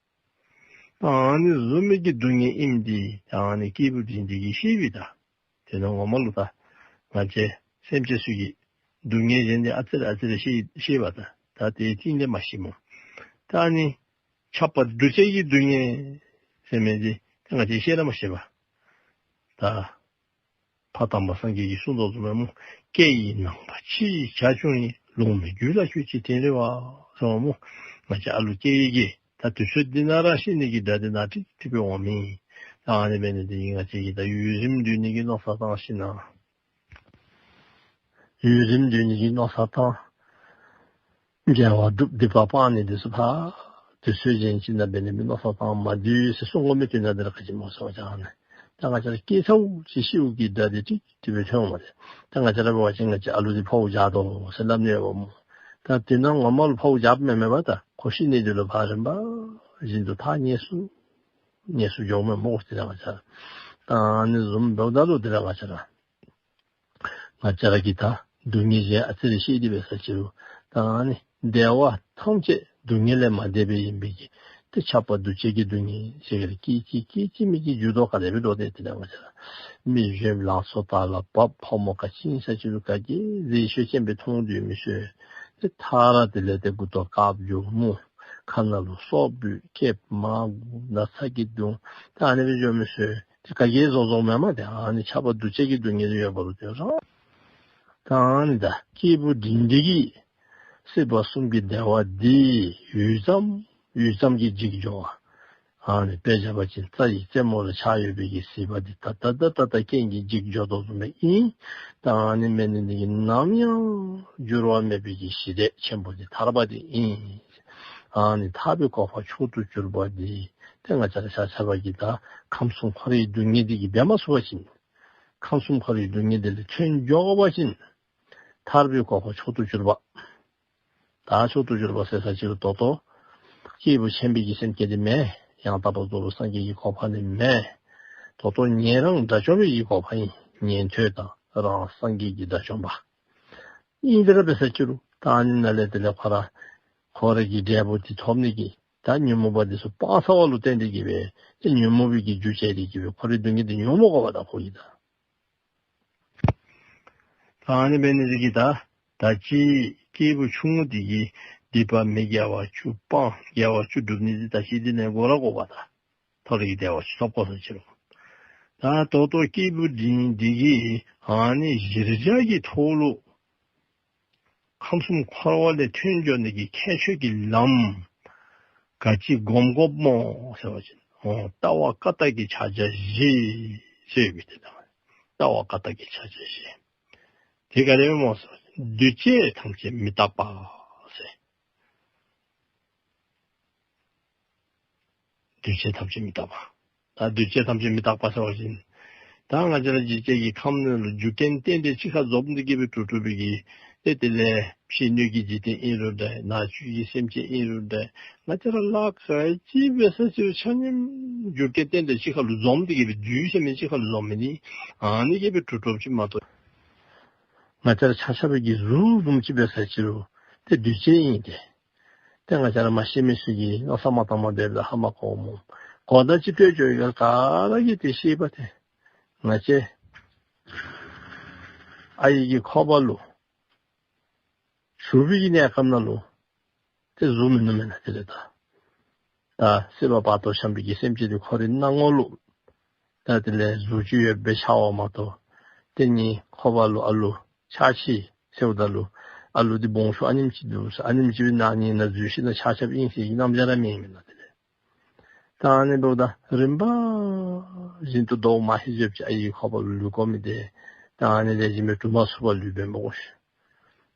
ཨ་ནི་བཟུམ་མའི་གི་སྡུག་བསྔལ་ཨིནམ་འདི་ཨ་ནི་སྐྱེས་བུ་འབྲིང་འདི་གིས་ཤེས་པས་ད། དེ་ནི་ངོ་མ་ལུ་ད་ང་བཅས་སེམས་ཅན་ཚུ་གི་སྡུག་བསྔལ་གཞན་འདི་ཨ་ཙི་རེ་ཨ་ཙི་རེ་ཤེས་ཤེས་པ་ད། ད་དེའི་གཏིང་ལས་མ་ཤེས་སྨོ། ད་ཨ་ནི་ཁྱབ་པ་འདུ་བྱེད་ཀྱི་སྡུག་བསྔལ་ཟེར་མི་འདི་ད་ང་བཅས་ཤེས་ར་མ་ཤེས་པ་ད། ཕ་དམ་པ་སངས་རྒྱས་ཀྱིས་གསུངས་དོ་བཟུམ་སྦེ་སྨོ། སྐྱེ་ཡི་ནང་པ་འཆི་ཡི་བྱ་ཁྱུང་ཡིན། ལོང་མེད་རྒྱུད་ལ་སྐྱེས་ཀྱི་དེང་རེ་བ་ཟེར་བ་སྨོ། ང་བཅས་ཨ་ལུ་སྐྱེ་ཡི་གི་ད་དུས་ཚོད་འདི་ནང་ར་ཤི་ནི་གི་སྒྲ་འདི་ནང་ཀྲིག་ཀྲི་སྦེ་འོང་མི། ད་ཨ་ནི་འབད་ནི་འདི་གིས་ང་བཅས་ཀྱིས་ད་ཡུན་རིངམ་སྡོད་ནི་གི་མནོ་བསམ་བཏང་ཞིན་ན། ཡུན་རིངམ་སྡོད་ནི་གི་མནོ་བསམ་བཏང་། དགེ་བ་སྒྲུབ་སྡིག་པ་སྤང་ནི་འདི་ཚུ་ཕར་དུས་ཚོད་གཞན་ཅིག་ནང་འབད་ནི་མི་མནོ་བསམ་བཏང་མ་སྡོད་ཟེར་གསུང་དགོ་མི་དོན་དག་འདི་ར་ག་ཅི་སྨོ་ཟེར་བ་ཅིན་ཨ་ནི། ད་ང་བཅས་ར་སྐྱེས་ཚརཝ་ཅིག་ཤིཝ་གི་སྒྲ་འདི་ཀྲིག་ཀྲི་སྦེ་ཐོན་འོང་བ་རེད། ད་ང་བཅས་ར་འབད་བ་ཅིན་ང་བཅས་ཨ་ལུ་འདི་ཕོཝ་རྒྱག་དོ་ཟེར་སླབ་ནི་ཡོདཔ་སྨོ། ད་དེ་ནང་ངོ་མ་ལུ་ཕོཝ་རྒྱགཔ་མེན་མེན་པ་ད་ཁོ་ཤི་ནི་འདི་ལུ་ཕར་རིམ་པ་བཞིན་དུ་ཐག་ཉེ་སུ་ཉེ་སུ་འགྱོཝ་མས་སྨོ། དེ་ར་ང་བཅས་ར་ད་ཨ་ནི་བཟུམ་འབདཝ་ད་ལུ་དེ་ར་ང་བཅས་ར་ང་བཅས་ར་གིས་ད་སྡུག་བསྔལ་གཞན་ཨ་ཙི་རེ་ཤེས་ཏེ་འབད་ས་ཅིག་རུང་ད་ཨ་ནི་བདེ་བ་ཐམས་ཅད་སྡུག་བསྔལ་ལས་མ་འདས་པའི་ཨིན་པའི་གི་དེ་ཁྱབ་པ་འདུ་བྱེད་ཀྱི་སྡུག་བསྔལ་ཟེར་གི་ར་སྐད་ཅིག་སྐད་ཅིག་མའི་གི་འགྱུར་ལྡོག་ག་དེ་སྦེ་འགྲོ་དེ་དེ་ལས་ང་བཅས་ར་མི་གཞོནམ་ལང་ཚོ་དར་ལ་བབས། ཕོ་མོ་ག་ཅི་ཨིན་ས་ཅིག་རུང་ག་གིས་མཛེས་ཤོས་ཅན་སྦེ་མཐོང་སྡོད་མི་ཚུ་དེ་ཐག་ར་དེ་ལས་དེ་མགུ་ཏོ་དཀརཔོ་འགྱོ་སྨོ། ཁ་ནང་ལུ་སོག་ཕུད་སྐེདཔ་མར་འགུ་ན་ཚ་གིས་གདུང་། ད་ཨ་ནི་སྦེ་འགྱོ་མི་ཚུ་དེ་ག་གིས་བཟོ་བཟོཝ་མེན་མས། དེ་ཨ་ནི་ཁྱབ་པ་འདུ་བྱེད་ཀྱི་སྡུག་བསྔལ་ཡོད་པ་ལུ་དེ་རང་ ད་ཨ་ནི་ད་སྐྱེས་བུ་འབྲིང་འདི་གིས་སྲིད་པ་གསུམ་གྱི་བདེ་བ་འདི་ཡུད་ཙམ་ཡུད་ཙམ་གྱིས་འཇིག་འགྲོ་བ། ཨ་ནི་དཔེ་བྱ་བ་ཅིན་རྩྭ་ཡི་རྩེ་མོ་ལ་ཆགས་ཡོད་པའི་གི་སྲིད་པ་འདི་ད་ལྟ་ད་ལྟ་ད་རྐྱེན་གྱིས་འཇིག་འགྲོ་དོ་བཟུམ་མའི་ཨིན། ད་ཨ་ནི་མེད་ནི་འདི་གིས་ནམ་ཡང་འགྱུར་བ་མེད་པའི་གི་ཞི་བདེ་ཆེན་པོ་འདི་ཐར་པ་འདི་ཨིན། ཨ་ནི་ཐར་པའི་གོ་འཕང་མཆོག་ཏུ་གྱུར་པ་འདི་ཏེ་ང་བཅས་ར་ཆ་ཁྱབ་ཀྱིས་ད་ཁམས་གསུམ་འཁོར་བའི་སྡུག་བསྔལ་འདི་གིས་འབད་མ་ཚུགས་པ་ཅིན། ཁམས་གསུམ་འཁོར་བའི་སྡུག་བསྔལ་འདི་ལས་ཐོན་འགྱོ་དགོ་པ་ཅིན། ཐར་པའི་གོ་འཕང་མཆོག་ཏུ་གྱུར་པ། ད་མཆོག་ཏུ་གྱུར་པ་ཟེར་ས་ཅིག་ལུ་ད་ལྟོ་སྐྱེས་བུ་ཆེན་པོའི་གི་སེམས་བསྐྱེད་དེ་མེན། ཡང་དག་པར་རྫོགས་པའི་སངས་རྒྱས་ཀྱི་གོ་འཕང་ནི་མེན། ད་ལྟོ་ཉན་རང་དགྲ་བཅོམ་པའི་གི་གོ་འཕང་ཨིན། ཉན་ཐོས་དང་རང་སངས་རྒྱས་ཀྱི་དགྲ་བཅོམ་པ། ཨིན་དེ་ར་འབད་ས་ཅིག་ལུ་ད་ཨ་ནི་ནང་ལས་དེ་ལས་ཁོ་ར་ཁོ་ར་གི་འབྲས་བུ་དེ་ཐོབ་ནི་གི་ད་ཉོན་མོངས་པ་དེ་ཚུ་སྤང་ཚར་བ་ལུ་བརྟེན་ཏེ་གི་སྦེ་ཏེ་ཉོན་མོངས་པའི་གི་རྒྱུ་བྱས་ཏེ་གི་སྦེ་འཁོར་བའི་སྡུག་བསྔལ་དེ་མྱོང་མ་དགོ་པ་ད་ཁོ་གིས་ད། ད་ཨ་ནི་འབད་ནི་འདི་གིས་ད་ད་ཅི་སྐྱེས་བུ་ཆུང་ངུ་འདི་གིས་སྡིག་པ་མི་དགེ་བ་བཅུ་སྤང་དགེ་བ་བཅུ་སྒྲུབ་ནི་འདི་ད་ཅི་འདི་ནས་འགོ་ར་འགོ་བ་ད། མཐོ་རིས་བདེ་བ་ཅིག་ཐོབ་དགོ་ས་ཅིག་ལུ། ད་ད་ལྟོ་སྐྱེས་བུ་འདི་འདི་གིས་ཨ་ནི་གཞིར་བཞག་གི་ཐོག་ལུ་ཁམས་གསུམ་འཁོར་བ་ལས་ཐོན་འགྱོ་ནི་གི་ཁྱད་ཆོས་ཀྱི་ལམ་ག་ཅི་སྒོམ་སྒོམ་མོ་ཟེར་བ་ཅིན། ཨོ་ལྟ་བ་བཀའ་རྟགས་ཀྱི་ཕྱག་རྒྱ་བཞི་ཟེར་བའི་དེ་དང་། ལྟ་བ་བཀའ་རྟགས་ཀྱི་ཕྱག་རྒྱ་བཞི། དེ་ག་རེ་མོ་ཟེར་བ་ཅིན་འདུས་བྱས་ཐམས་ཅད་མི་རྟག་པ་ཟེར། འདུས་བྱས་ཐམས་ཅད་མི་རྟག་པ། ད་འདུས་བྱས་ཐམས་ཅད་མི་རྟག་པ་ཟེར་བ་ཅིན། ད་ང་བཅས་ར་འཇིག་རྟེན་གྱི་ཁམས་ནང་ལུ་རྒྱུ་རྐྱེན་རྟེན་འབྲེལ་གཅིག་ཁར་འཛོམས་ཏེ་གི་སྦེ་གྲུབ་གྲུབ་པའི་གི་ཏེ་དེ་ལས་ཕྱི་སྣོད་ཀྱི་འཇིག་རྟེན་ཨིན་རུང་འདྲ། ནང་བཅུད་ཀྱི་སེམས་ཅན་ཨིན་རུང་འདྲ། ང་བཅས་ར་ལཱ་ག་ཅི་འབད་ས་ཅིག་ཆ་མཉམ་རྒྱུ་རྐྱེན་རྟེན་འབྲེལ་གཅིག་ཁར་ལུ་འཛོམས་ཏེ་གི་སྦེ་འདུས་ཟེར་མི་གཅིག་ཁར་ལུ་འཛོམས་མི་ནི་ཨ་ནི་གི་སྦེ་གྲུབ་གྲུབ་ཅིག་མ་གཏོགས། ང་བཅས་ར་ཆ་ཁྱབ་ཀྱི་གཟུགས་བཟུམ་ཅིག་འབད་ས་ཅིག་ལུ་ཏེ་འདུས་བྱས་ཨིན་ཏེ། ཏེ་ང་བཅས་ར་མ་ཤེས་མི་ཚུ་གིས་མནོ་བསམ་མ་བཏང་མ་འབདཝ་ད་ཧ་མ་གོ་མོ། གོ་བརྡ་ཅིག་སྤྲོད་འགྱོ་ཡི་ག་ག་ར་གིས་ཏེ་ཤེས་པ་ཏེ། ང་བཅས་ཨའི་གི་ཁོག་པ་ལུ་བཞུགས་པའི་གི་གནས་སྐབས་ནང་ལུ་ཏེ་གཟུགས་མིན་ནུག་མེན་ན། དེ་ལས་ད་ད་སྲིད་པ་བར་དོར་འཁྱམས་པའི་གི་སེམས་ཅན་དེ་ཁོ་རའི་སྣང་ངོ་ལུ་ད་དེ་ལས་གཟུགས་ཅིག་ཡོདཔ་སྦེ་འཆར་བ་མ་གཏོགས། ཏེ་ངེའི་ཁོག་པ་ལུ་ཨ་ལུ་ཆགས་ཅི་ཟེརཝ་ད་ལུ་ཨ་ལུ་འདི་སྦོམ་ཤོས་ཨ་ནེམ་ཅིག་འདུག་ཟེར། ཨ་ནེམ་ཅིག་གི་ནང་ན་འཛུལ་ཞིན་ན་ཆ་ཁྱབ་ཨིན་ཟེར་གྱི་རྣམ་གཞག་ར་མེད་མེན་ན། དེ་ལས་ད་ཨ་ནི་འབདཝ་ད་རིམ་པ་བཞིན་དུ་ཟླཝ་མ་ཧེ་བརྗེ་བ་ཅིག་ཨའི་ཁོག་པ་ལུ་ལུས་དགོ་མི་དེ། ད་ཨ་ནི་ལས་གཞན་པའི་གྲུབ་མ་ཚུགས་པར་ལུས་པས་མོ་ཤིག།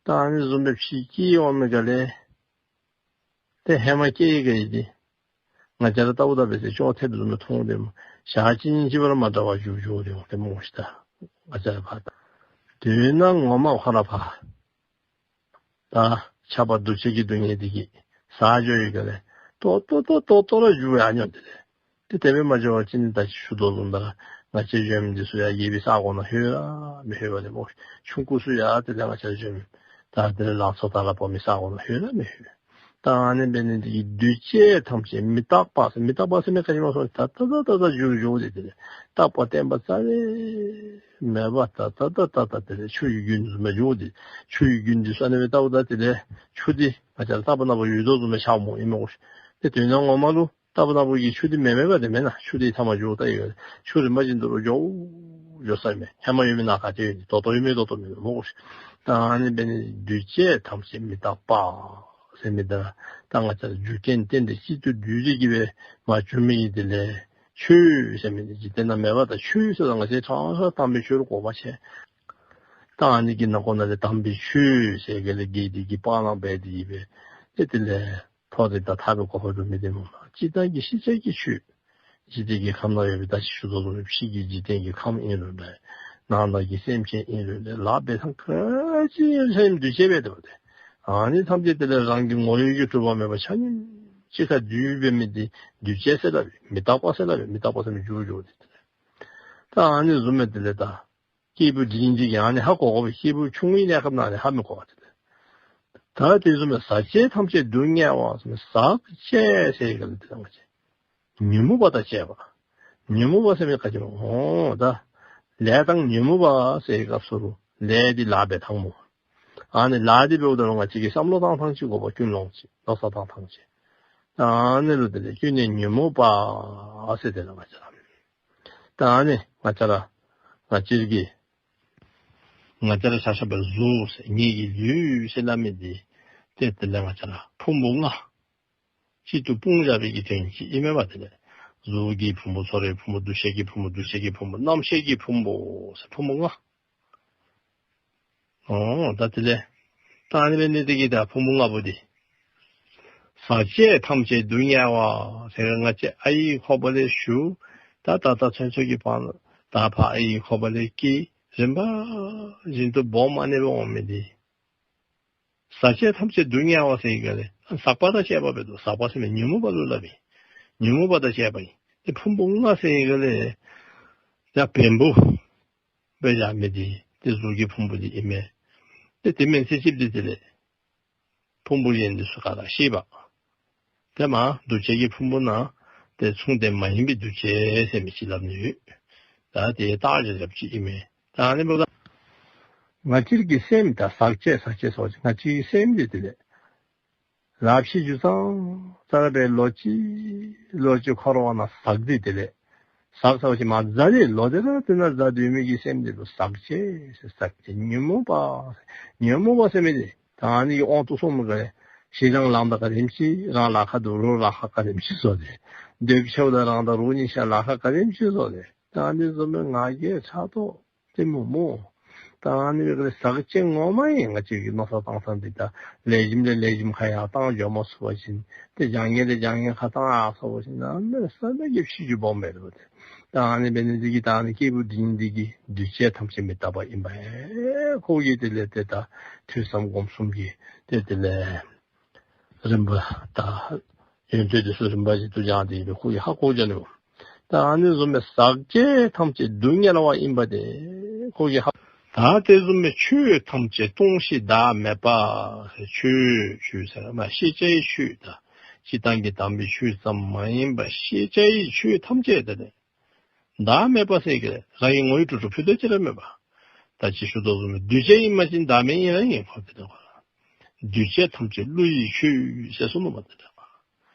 ད་ཨ་ནི་བཟུམ་སྦེ་ཕྱི་སྐྱེ་འོང་མི་ག་ལས་ཏེ་ཧེ་མ་སྐྱེ་ཡི་ག་ཡི་དེ། ང་བཅས་ར་ལྟ་བུ་ད་འབད་ས་ཅིག་ཅོག་འཐདཔ་བཟུམ་སྦེ་མཐོང་དེ་མོ། ཞག་གཅིག་གཉིས་ཅིག་བར་མ་འདྲ་བ་འགྱུར་འགྱོ་དེ་མོ་ཏེ་མོ་ཤིག། ད་ང་བཅས་ར་ཕར་ད་དོན་ངོ་མ་ཁོ་ར་ཕར་ད་ཁྱབ་པ་འདུ་བྱེད་ཀྱི་སྡུག་བསྔལ་དེ་གིས་ཟ་འགྱོ་ཡི་ག་ལས་ཏོག་ཏོག་ཏོག་ཏོག་ཏོ་ར་འགྱུར་ཡར་འགྱོ་དེ་ལས། ཏེ་དེ་སྦེ་མ་འགྱོ་བ་ཅིན་ད་ཅི་ཞུ་དོ་བཟུམ་ད་ར་ང་བཅས་གཞོནམ་འདི་ཚུ་ཡང་རྒས་པའི་ས་གོ་ནང་ལྷོད་ར་མི་ལྷོད་པ་དེ་མོ། ཆུང་ཀུ་ཚུ་ཡང་དེ་ལས་ང་བཅས་གཞོནམ་ད་དེ་ལས་ལང་ཚོ་དར་ལ་སྤོ་མི་ས་གོ་ནང་ལྷོད་ར་མི་ལྷོད། ད་ཨ་ནི་འབད་ནི་འདི་གིས་འདུས་བྱས་ཐམས་ཅད་མི་རྟག་པ་ཟེར། མི་རྟག་པ་ཟེར་མི་ག་ཅི་སྨོ་ཟེར་བ་ཅིན་ད་ལྟ་ད་ལྟ་ད་ལྟ་འགྱུར་འགྱོ་དེ་དེ་ལས་རྟག་པ་བརྟན་པ་རྩ་ལས་མེད་པ་ད་ལྟ་ད་ལྟ་ད་ལྟ་དེ་ལས་ཆུ་ཡི་རྒྱུན་བཟུམ་སྦེ་འགྱོ་དེ། ཆུ་ཡི་རྒྱུན་འདི་ས་ནི་སྦེ་ལྟ་བུ་ད་དེ་ལས་ཆུ་འདི་ང་བཅས་ལྟ་བུ་ན་བུ་ཡོད་དོ་བཟུམ་སྦེ་ཆགས་མོ་ཨིན་མོ་ཤིག། ཏེ་དོན་ངོ་མ་ལུ་ལྟ་བུ་ན་བུ་གི་ཆུ་འདི་མེན་མེན་པ་དེ་མེན་ན། ཆུ་འདི་ཐ་མ་འགྱོ་ད་ཡོད། ཆུ་རིམ་པ་བཞིན་དུ་རུ་འགྱོ་འགྱོ་ས་མེད། ཧེ་མ་ཡོད་མི་ནང་ག་ཏེ་ཡོད་ནི། ད་ལྟོ་ཡོད་མི་ད་ལྟོ་མེད་མོ་ཤིག། ད་ཨ་ནི་འབད་ནི་འདུས་བྱས་ཐམས་ཅད་མི་རྟག་པ་ཟེར་མི་ད་ད་ང་བཅས་རྒྱུ་རྐྱེན་རྟེན་འབྲེལ་གཅིག་ཏུ་འདུས་ཏེ་གི་སྦེ་མ་བྱུང་མི་ཨིན། དེ་ལས་ཆོས་ཟེར་མི་འདི་འཇིག་རྟེན་ན་མེད་པ་ད་ཆོས་ཟེར་ད་ང་བཅས་ཕྲང་ཕྲང་དམ་པའི་ཆོས་ལུ་གོ་བ་ཆེ། ད་ཨ་ནི་གི་ནང་ཁོ་ན་ལས་དམ་པའི་ཆོས་ཟེར་ག་ལས་རྒྱས་ཏེ་གི་སྤང་བླང་འབད་དེ་གི་སྦེ་ཏེ་དེ་ལས་མཐོ་རིས་དང་ཐར་པའི་གོ་འཕང་སྒྲུབ་མི་དེ་མོ། སྤྱིར་བཏང་གི་ཤེས་བྱ་གི་ཆོས། འཇིག་རྟེན་གྱི་ཁམས་ན་ཡོད་པའི་ད་ཅི་ཞུ་དོ་བཟུམ་ཕྱི་གི་འཇིག་རྟེན་གྱི་ཁམས་ཨིན་རུང་འདྲ། ནང་ན་གི་སེམས་ཅན་ཨིན་རུང་འདྲ། ལཱ་འབད་ཐངས་ག་ཅི་ཨིན་རུང་འདུས་བྱས་འབད་དེ་འབད་དེ། ཨ་ནི་ཐམས་ཅད་དེ་ལས་རང་གི་ངོ་བོའི་གི་གྲུབ་པ་མེད་པ་ཆ་མཉམ་གཅིག་ཁར་འདུས་འབད་མི་དེ་འདུས་བྱས་ཟེར་སླབ་ཨིན། མི་རྟག་པ་ཟེར་སླབ་ཨིན། མི་རྟག་པ་ཟེར་མི་འགྱུར་འགྱུར་དེ་དེ་ལས། ད་ཨ་ནི་བཟུམ་སྦེ་དེ་ལས་ད་སྐྱེས་བུ་འབྲིང་འདི་གིས་ཨ་ནི་ཧ་གོ་དགོ་པས། སྐྱེས་བུ་ཆུང་ངུའི་གནས་སྐབས་ནང་ནས་ཧ་མི་གོ་བ་དེ་ལས། ད་དེ་བཟུམ་སྦེ་ཟག་བཅས་ཐམས་ཅད་སྡུག་བསྔལ་བ་ཟེར་ནས་ཟག་བཅས་ཟེར་ག་ལས་དེ་ལས་ང་བཅས་ཉོན་མོངས་པ་དང་བཅས་པ། ཉོན་མོངས་པ་ཟེར་མི་ག་ཅི་ལོ། འོ་ད་ལས་དང་ཉོན་མོངས་པ་ཟེར་སྐབས་སུ་ལས་འདི་ལཱ་འབད་ཐངས་མོ། ཨ་ནི་ལཱ་འདི་འབདཝ་ད་ལུ་ང་བཅས་ཀྱིས་བསམ་བློ་བཏང་ཐངས་ཅིག་དགོ་པ། ཀུན་སློང་ཅིག་མནོ་བསམ་བཏང་ཐངས་ཅིག། ཨ་ནི་ལུ་དེ་ལས་ཀུན་ནས་ཉོན་མོངས་པ་ཟེར་དེ་ལས་ང་བཅས་ར། ད་ཨ་ནི་ང་བཅས་ར་ང་བཅས་ཀྱི་ ང་བཅས་ར་ཆ་བཞག་པའི་གཟུགས་ཟེར་ཉིད་ཀྱི་ལུས་ཟེར་སླབ་མི་འདི་ཏེ་དེ་ལས་ང་བཅས་ར་ཕུང་པོ་ལྔ་གཅིག་ཏུ་སྤུངས་བཞག་པའི་གི་དོན་ཅིག་ཨིན་མས་པ། དེ་ལས་གཟུགས་ཀྱི་ཕུང་པོ། ཚོར་བའི་ཕུང་པོ། འདུ་ཤེས་ཀྱི་ཕུང་པོ། འདུ་བྱེད་ཀྱི་ཕུང་པོ། རྣམ་ཤེས་ཀྱི་ཕུང་པོ་ཟེར་ཕུང་པོ་ལྔ། འོ་ད་དེ་ལས་ད་ཨ་ནི་འབད་ནི་འདི་གིས་ད་ཕུང་པོ་ལྔ་པོ་འདི། ཟག་བཅས་ཐམས་ཅད་སྡུག་བསྔལ་བ་ཟེར་ང་བཅས་ཨ་ཡི་ཁོག་པ་ལས་ཞུགས། ད་ད་ལྟ་ཚུན་ཚོད་ཀྱི་བར་ད་ཕར་ཨ་ཡི་ཁོག་པ་ལས་སྐྱེས། རིམ་པ་བཞིན་དུ་སྦོམ་ཨ་ནི་སྦེ་འོང་མི་འདི། ཟག་བཅས་ཐམས་ཅད་སྡུག་བསྔལ་བ་ཟེར་ག་ལས་ཟག་པ་དང་བཅས་པ་འབད་དོ། ཟག་པ་ཟེར་མི་ཉོན་མོངས་པ་ལུ་སླབ་ཨིན། ཉོན་མོངས་པ་དང་བཅས་པ་ཨིན། ཏེ་ཕུང་པོ་ལྔ་ཟེར་ག་ལས་ཡང་བེམ་པོ་སྦེ་བཞག་མི་འདི་ཏེ་གཟུགས་ཀྱི་ཕུང་པོ་འདི་ཨིན་མས། ཏེ་དེ་མེན་ཚེ་གཅིག་འདི་དེ་ལས་ཕུང་པོ་གཞན་འདི་ཚུ་ག་ར་ཤེས་པ། ཏེ་མ་འདུ་བྱེད་ཀྱི་ཕུང་པོ་ནང་ཏེ་མཚུངས་ལྡན་མ་ཡིན་པའི་འདུ་བྱེད་ཟེར་མི་ཅིག་སླབ་ནི་ཡོད། ད་དེ་རྟགས་ཀྱི་རབ་ཅིག་ཨིན་མས། ད་ཨ་ནི་འབདཝ་ད་ང་བཅས་ཀྱི་སེམས་ད་ཟག་བཅས་ཟག་བཅས་སོགས་ཀྱི་ང་བཅས་ཀྱི་སེམས་འདི་དེ་ལས་ལག་ཕྱིས་རྒྱུ་ཙང་ཙ་ར་བའི་ལོ་གཅིག་ལོ་གཅིག་འཁོར་བ་ན་ཟག་སྟེ་དེ་ལས་ཟག་ཟག་ཅིག་མ་ཟ་ནི་ལོ་དེ་ལ་དེ་ན་ཟ་སྡོད་མི་གི་སེམས་འདི་ལུ་ཟག་བཅས་ཟེར། ཟག་བཅས་ཉོན་མོངས་པ། ཉོན་མོངས་པ་ཟེར་མི་འདི་ད་ཨ་ནི་གི་དབང་དུ་སོང་མི་ག་ལས་ཞེ་སྡང་ལངམ་ད་ག་དེམ་ཅིག་རང་ལ་ཁ་དུ་རོགས་ལ་ཁ་ག་དེམ་ཅིག་བཟོ་སྟེ། འདོད་ཆེཝ་ད་རང་དང་རོགས་གཉིས་ཆ་ལ་ཁ་ག་དེམ་ཅིག་བཟོ་སྟེ། ད་ཨ་ནི་བཟུམ་མའི་ང་རྒྱལ་ཕྲག་དོག་གཏི་མུག་མོ། ད་ཨ་ནི་བའི་གི་ཟག་བཅས་ངོ་མ་ཨིན། ང་བཅས་ཀྱིས་མནོ་བསམ་བཏང་ས་འདི་ད་ལེགས་ཤོམ་ལས་ལེགས་ཤོམ་ཁ་ཡར་བཏང་འགྱོ་མ་ཚུགས་པ་ཅིན། ཏེ་བྱང་ཉེས་ལས་བྱང་ཉེས་ཁ་བཏང་ཡར་སོང་པ་ཅིན་གནམ་མེད་ས་མེད་ཀྱི་ཕྱི་རྒྱུ་སྦོམ་མེད་རུང་ཏེ། ད་ཨ་ནི་འབད་ནི་འདི་གིས་ད་ཨ་ནི་སྐྱེས་བུ་འབྲིང་འདི་གིས་འདུས་བྱས་ཐམས་ཅད་མི་རྟག་པ་ཨིན་པས། ཁོ་གིས་དེ་ལས་ཏེ་ད་ཐོས་བསམ་སྒོམ་གསུམ་གྱི་ཏེ་དེ་ལས་རིམ་པ་དང་ཡོན་ཏན་དེ་ཚུ་རིམ་པ་བཞིན་དུ་སྦྱངས་ཏེ་ཡོད་པས། ཁོ་གིས་ཧ་གོ་བྱུང་ནུག། ད་ཨ་ནི་བཟུམ་མའི་ཟག་བཅས་ཐམས་ཅད་སྡུག་བསྔལ་བ་ཡིན་པ་དེ་ཁོ་གིས་ཧ། ད་དེ་བཟུམ་མའི་ཆོས་ཐམས་ཅད་སྟོང་ཞིང་བདག་མེད་པ། ཆོས་ཆོས་ཟེར་མ་ཤེས་བྱའི་ཆོས་དང་སྤྱིར་བཏང་གི་དམ་པའི་ཆོས་ཙམ་མ་ཡིན་པ་ཤེས་བྱའི་ཆོས་ཐམས་ཅད་དེ་ནི། བདག་མེད་པ་ཟེར་གི་རང་གི་ངོ་བོའི་གྲུབ་གྲུབ་ཕུད་རྡོག་གཅིག་ར་མེད་པ། ད་ཅི་ཞུ་དོ་བཟུམ་འདུས་བྱས་ཨིན་པ་ཅིན་བདག་མེད་ཨིན་ར་ཨིན། ཁོ་དེ་ལྟ་བུ་འདུས་བྱས་ཐམས་ཅད་བློ་ཡི་ཆོས་ཟེར་གསུངས་ནུག་པ། དེ་ལྟ་བུ་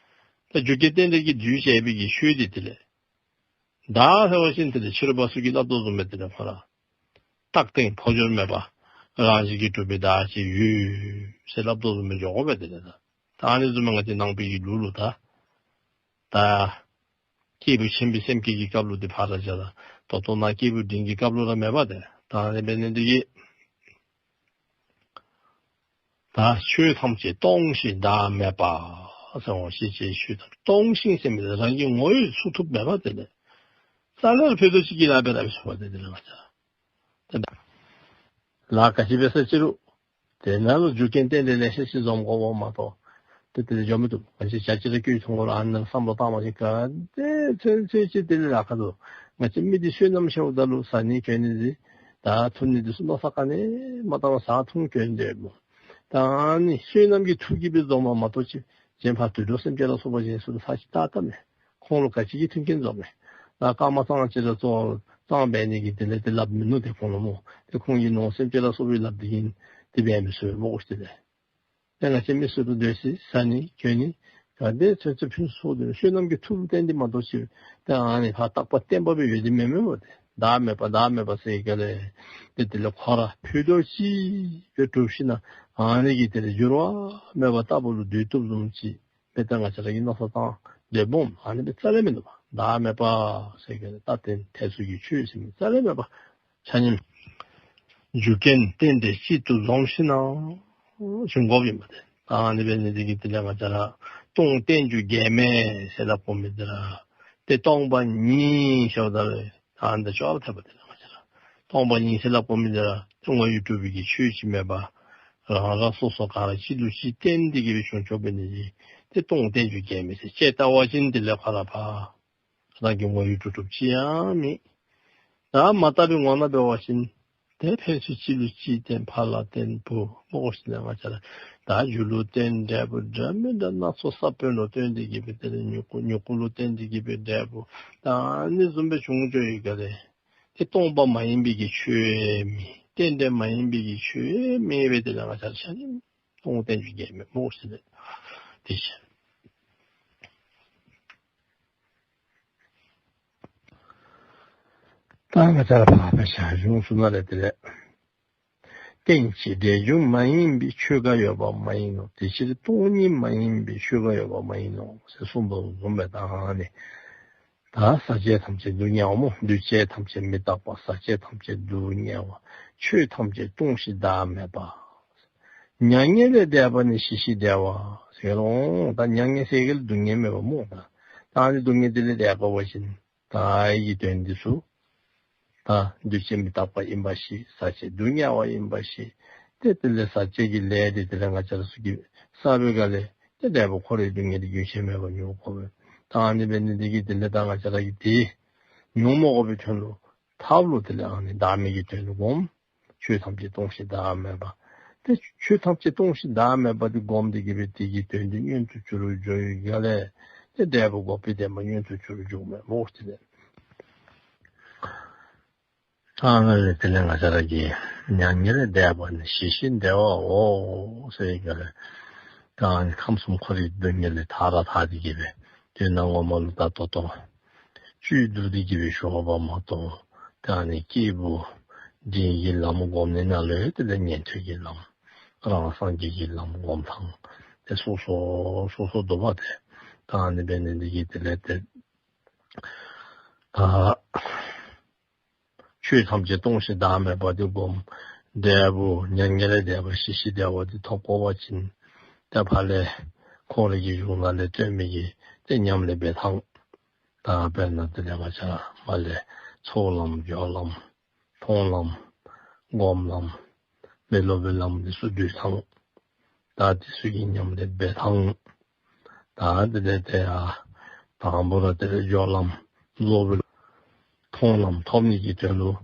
ད་རྒྱུ་རྐྱེན་རྟེན་འབྲེལ་གྱིས་འདུས་བྱས་པའི་གི་ཆོས་དེ་དེ་ལས་བདག་ཟེར་བ་ཅིན་དེ་ལས་ཕྱི་རོལ་པ་ཚུ་གིས་སླབ་དོ་བཟུམ་སྦེ་དེ་ལས་ཁོ་ར་རྟག་བརྟན་འཕོ་འགྱུར་མེད་པ་རང་བཞིན་གྱིས་གྲུབ་པའི་བདག་ཅིག་ཡོད་ཟེར་སླབ་དོ་བཟུམ་སྦེ་འཇོག་དགོ་པས། དེ་ལས་ད་ད་ཨ་ནི་བཟུམ་སྦེ་ང་བཅས་ནང་པའི་གི་ལུགས་ལུ་ད་ད་སྐྱེས་བུ་ཆེན་པོའི་སེམས་བསྐྱེད་ཀྱི་སྐབས་ལུ་དེ་ཕར་ར་བཞག་ད། ད་ལྟོ་ནཱ་སྐྱེས་བུ་འབྲིང་གི་སྐབས་ལུ་ར་མེད་པ་དེ། ད་ཨ་ནི་འབད་ནི་འདི་གིས་ད་ཆོས་ཐམས་ཅད་སྟོང་ཞིང་བདག་མེད་པ་ཟེར་འོང་། ཤེས་བྱའི་ཆོས་ཐམས་ཅད་སྟོང་ཞིང་ཟེར་མི་རང་གི་ངོ་བོས་ཚུགས་ཐུབ་མེད་པ་དེ་ལས་རྩ་ལས་ཕུད་རྡོག་གཅིག་གི་ལཱ་འབད་ར་མི་ཚུགས་པ་དེ་དེ་ལས་མ་བྱ། དེ་འདྲ་ལཱ་ག་ཅི་འབད་ས་ཅི་རུང་དེ་ནང་ལུ་རྒྱུ་རྐྱེན་རྟེན་འབྲེལ་ལེ་ཤ་ཅིག་འཛོམས་དགོཔ་མ་གཏོགས་དེ་དེ་ལས་འགྱོ་མི་བཏུབ། ང་བཅས་བྱ་ཅི་ར་སྐྱོ་ཐུང་གོ་ར་ཨ་ནི་བསམ་བློ་བཏང་བ་ཅིན་ག་དེ་ཚུན་ཚོད་ཅིག་དེ་ལས་ལཱ་ཁག་འདུག། ང་བཅས་མི་འདི་བསོད་ནམས་ཆེཝ་ད་ལུ་བཟའ་ནི་གྱོན་ནི་འདི་ད་འཐུང་ནི་འདི་ཚུ་མནོ་བསམ་ག་ནི་མ་བཏང་བར་བཟའ་འཐུང་གྱོན་སྡོདཔ་མོ། ད་ཨ་ནི་བསོད་ནམས་ཀྱི་མཐུ་གིས་སྦེ་འཛོམས་པ་མ་གཏོགས་ཅིག་གཞན་ཕར་དུད་འགྲོ་སེམས་ཅན་ལ་སོགས་པ་གཞན་ཚུ་ལུ་ཚར་ཅིག་ཏག་ཏག་མེད། ཁོང་ལུ་ག་ཅི་གི་མཐུན་རྐྱེན་འཛོམས་མེད། ད་སྐར་མ་ཙམ་ཅིག་ར་གཙོ་བོ་ཙམ་འབད་ནི་གི་དེ་ལས་དེ་སླབ་མི་ནུས་ཏེ་ཁོང་ལུ་མོ། དེ་ཁོང་གིས་ནོར་སེམས་ཅན་ལ་སོགས་པའི་སླབ་དེ་གིས་དེ་འབད་མི་ཚུགས་མོ་ཤིག་དེ་ལས། ད་ང་བཅས་མི་སུ་ལུ་སྡོད་ས་བཟའ་ནི་གྱོན་ནི་ག་དེ་ཚུན་ཚོད་ཕུན་སུམ་ཚོགས་ཏེ་བསོད་ནམས་ཀྱི་མཐུ་ལུ་བརྟེན་ཏེ་མ་གཏོགས་ཅིག་ད་ཨ་ནི་ཕར་རྟག་པ་བརྟན་པ་སྦེ་ཡོད་དེ་མེད་མེད་པ་དེ། བདག་མེད་པ་བདག་མེད་པ་ཟེར་ག་ལས་དེ་དེ་ལས་ཁོ་ར་ཕུད་རྡོག་གཅིག་སྦེ་གྲུབ་ཞིན་ན་ཨ་ནི་གི་དེ་ལས་འགྱུར་བ་མེད་པ་ལྟ་བུ་ལུ་སྡོད་བཏུབ་བཟུམ་ཅིག་དཔེ་ད་ང་བཅས་ར་གིས་མནོ་བསམ་བཏང་སྡོདཔ་མོ། ཨ་ནི་སྦེ་རྩ་ལས་མིན་འདུག་པ། བདག་མེད་པ་ཟེར་ག་ལས་རྟག་བརྟན་ཐེར་ཟུག་གི་ཆོས་ཟེར་མི་རྩ་ལས་མེད་པ། ཆ་མཉམ་རྒྱུ་རྐྱེན་རྟེན་འབྲེལ་གཅིག་ཏུ་འཛོམས་ཞིན་ན་བྱུང་དགོཔ་ཨིན་པ་དེ། ད་ཨ་ནི་འབད་ནི་འདི་གིས་དེ་ལས་ང་བཅས་ར་སྟོང་རྟེན་འབྱུང་འགལ་མེད་ཟེར་སླབ་དགོ་མི་འདི་ར་ཏེ་སྟོང་པ་ཉིད་ཟེརཝ་ད་ལུ་ད་ཨ་ནི་ད་ཅོག་ར་འཐདཔ་དེ་ལས་ང་བཅས་ར་སྟོང་པ་ཉིད་ཟེར་སླབ་དགོ་མི་འདི་ར་ཏེ་ངོ་བོས་གྲུབ་པའི་གི་ཆོས་ཅིག་མེད་པ། རང་རང་སོ་སོ་ག་ར་གཅིག་ལུ་གཅིག་བརྟེན་ཏེ་གི་སྦེ་བྱུང་ཆོག་པའི་ནི་ཏེ་སྟོང་རྟེན་འབྱུང་འགལ་མེད་ཟེར་དཔྱད་བལྟ་བ་ཅིན་དེ་ལས་ཁོ་ར་ཕར་རང་གི་ངོ་བོའི་གྲུབ་གྲུབ་ཅི་ཡང་མེད། ད་མ་བརྟགས་པའི་ངོ་ན་འབད་བ་ཅིན་དེ་ཕན་ཚུན་གཅིག་ལུ་གཅིག་བརྟེན་ཕར་ལ་བརྟེན་བུ་མོ་ཤིག་ལས་ང་བཅས་ར་ད་རྒྱུ་ལུ་བརྟེན་འབྲས་བུ་འདྲ་མི་འདྲ་སྣ་ཚོགས་ས་བོན་ལུ་བརྟེན་ཏེ་གི་སྦེ་དེ་ལས་མྱུ་གུ་མྱུ་གུ་ལུ་བརྟེན་ཏེ་གི་སྦེ་འབྲས་བུ། ད་ཨ་ནི་བཟུམ་སྦེ་བྱུང་ཆོག་ཡི་ག་ལས་དེ་སྟོང་པ་མ་ཡིན་པའི་གི་ཆོས་མེད། རྟེན་འབྲེལ་མ་ཡིན་པའི་གི་ཆོས་མེད་པས། དེ་ལས་ང་བཅས་ར་ཆ་མཉམ་སྟོང་རྟེན་འབྱུང་འགལ་མེད་མོ་ཤིག་ལས་དེ་བཞིན། ད་ང་བཅས་ར་ཕར་ཕར་བཞག་བྱུང་སོང་ན་རེ་དེ་ལས། རྟེན་ཅིང་འབྲེལ་འབྱུང་མ་ཡིན་པའི་ཆོས་འགའ་ཡོད་པ་མ་ཡིན་ནོ། དེ་ཕྱིར་སྟོང་ཉིད་མ་ཡིན་པའི་ཆོས་འགའ་ཡོད་པ་མ་ཡིན་ནོ་ཞེས་གསུངས་པ་བཟུམ་སྦེ་ད་ཨ་ནི། ད་ཟག་བཅས་ཐམས་ཅད་སྡུག་བསྔལ་བ་སྨོ། འདུས་བྱས་ཐམས་ཅད་མི་རྟག་པ། ཟག་བཅས་ཐམས་ཅད་སྡུག་བསྔལ་བ། ཆོས་ཐམས་ཅད་སྟོང་ཞིང་བདག་མེད་པ། མྱ་ངན་ལས་འདས་པ་ནི་ཞི་ཞིང་བདེ་བ་ཟེར་རུང་། ད་མྱ་ངན་ཟེར་གི་ལ་སྡུག་བསྔལ་མེད་པ་སྨོ། ད་ད་ཨ་ནི་སྡུག་བསྔལ་དེ་ལས་འདས་དགོ་པ་ཅིན། ད་ཨ་ཡི་དོན་འདི་ཚུ། ད་འདུས་བྱས་མི་རྟག་པ་ཡིན་པ་ཞིག་ཟག་བཅས་སྡུག་བསྔལ་བ་ཡིན་པ་ཞིག་དེ་དེ་ལས་ཟག་བཅས་ཀྱི་ལས་དེ་དེ་ལས་ང་བཅས་ར་ཚུ་གིས་བསགས་པའི་སྒང་ལས་དེ་འབྲས་བུ་འཁོར་བའི་སྡུག་བསྔལ་དེ་རྒྱུན་ཆད་མེད་པར་མྱོང་དགོ་པས། ད་ཨ་ནི་འབད་ནི་འདི་གིས་དེ་ལས་ད་ང་བཅས་ར་གིས་དེ་མྱོང་མ་དགོ་པའི་དོན་ལུ་ཐབས་ལུ་དེ་ལས་ཨ་ནི་བདག་མེད་ཀྱི་དོན་ལུ་སྒོམ། ཆོས་ཐམས་ཅད་སྟོང་ཞིང་བདག་མེད་པ། དེ་ཆོས་ཐམས་ཅད་སྟོང་ཞིང་བདག་མེད་པ་དེ་སྒོམ་སྟེ་གི་སྦེ་དེ་གི་དོན་དེ་མངོན་དུ་གྱུར་འགྱོ་བའི་སྒང་ལས་དེ་འབྲས་བུ་འགོག་པའི་བདེན་པ་མངོན་དུ་གྱུར་འགྱོཝ་མས་སྨོ། དེ་ལས་ད་ཨ་ནི་དེ་ལས་ང་བཅས་ར་གིས་མྱ་ངན་ལས་འདས་པ་ནི་ཞི་ཞིང་བདེ་བའོ་ཟེར་བའི་སྒང་ལས། ད་ཨ་ནི་ཁམས་གསུམ་འཁོར་བའི་སྡུག་བསྔལ་ལས་ཐར་ར་ཐར་ཏེ་གི་སྦེ་དོན་དག་ངོ་མ་ལུ་ད་ཏོག་ཏོ་བཅུད་བསྡུ་སྟེ་གི་སྦེ་ཞུ་བ་མ་གཏོགས། ད་ཨ་ནི་སྐྱེས་བུ་འབྲིང་གི་ལམ་སྒོམ་ནི་ནང་ལུ་དེ་ལས་ཉན་ཐོས་ཀྱི་ལམ། རང་སངས་རྒྱས་ཀྱི་ལམ་སྒོམ་ཐངས་དེ་སོ་སོ་སོ་སོ་འདུག་པ་དེ། ད་ཨ་ནི་འབད་ནི་འདི་གིས་དེ་ལས་དེ་ད་ཆོས་ཐམས་ཅད་སྟོང་ཞིང་བདག་མེད་པ་དེ་སྒོམ། འབྲས་བུ་མྱ་ངན་ལས་འདས་པ་ཞི་ཞིང་བདེ་བ་དེ་ཐོབ་དགོ་པ་ཅིན། ད་ཕར་ལས་འཁོར་བའི་གི་གཞུང་ནང་ལས་སྟོན་མི་གི་དེ་ཉམས་ལེན་འབད་ཐངས། ད་དཔེར་ན་དེ་ལས་ང་བཅས་མར་ལས་ཚོགས་ལམ་སྦྱོར་ལམ། མཐོང་ལམ། སྒོམ་ལམ། མི་སློབ་པའི་ལམ་འདི་ཚུ་བསྡུ་ཐངས། ད་འདི་ཚུ་གི་ཉམས་ལེན་འབད་ཐངས། ད་དེ་ལས་དེ་ཡང་དང་པོ་ར་དེ་ལས་སྦྱོར་ལམ་སློབ་པའི་མཐོང་ལམ་ཐོབ་ནི་གི་དོན་ལུ།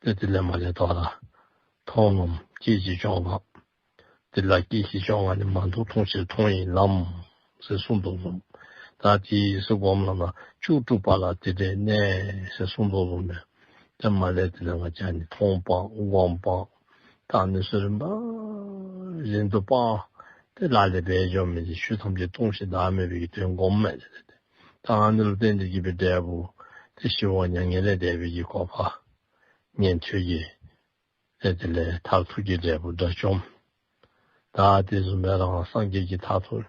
དེ་དེ་ལས་མར་ལས་དོ་ར་མཐོང་ལམ་སྐྱེ་མཆེད་བཅོ་ལྔ། དེ་ལ་སྐྱེ་མཆེད་བཅོ་ལྔ་ནི་མ་མཐོང་མཐོང་ཕྱིར་མཐོང་བའི་ལམ་ཟེར་གསུངས་དོ་གསུངས། ད་དེ་ཡི་སྒོམ་ལམ་ན་བཅུ་དྲུག་པ་ལ་དེ་འདྲའི་གནས་ཟེར་གསུངས་དོ་གསུངས་པས། དེ་མར་ལས་དེ་ལས་ང་བཅས་ནི་མཐོང་སྤང་སྒོམ་སྤང་། ད་ཨ་ནི་ཚུ་རིམ་པ་བཞིན་དུ་སྤང་། དེ་ལ་ལས་འབད་འགྱོ་མི་དེ་ཆོས་ཐམས་ཅད་སྟོང་ཞིང་བདག་མེད་པའི་གི་དོན་སྒོམ་མས། ད་ཨ་ནི་ལུ་བརྟེན་ཏེ་གི་སྦེ་འབྲས་བུ་དེ་ཞི་བ་མྱ་ངན་ལས་འདས་པའི་གི་གོ་འཕང་ཉན་ཐོས་ཀྱི། དེ་དེ་ལས་མཐར་ཐུག་གི་འབྲས་བུ་དགྲ་བཅོམ། ད་དེ་བཟུམ་སྦེ་རང་སངས་རྒྱས་ཀྱི་མཐར་ཐུག་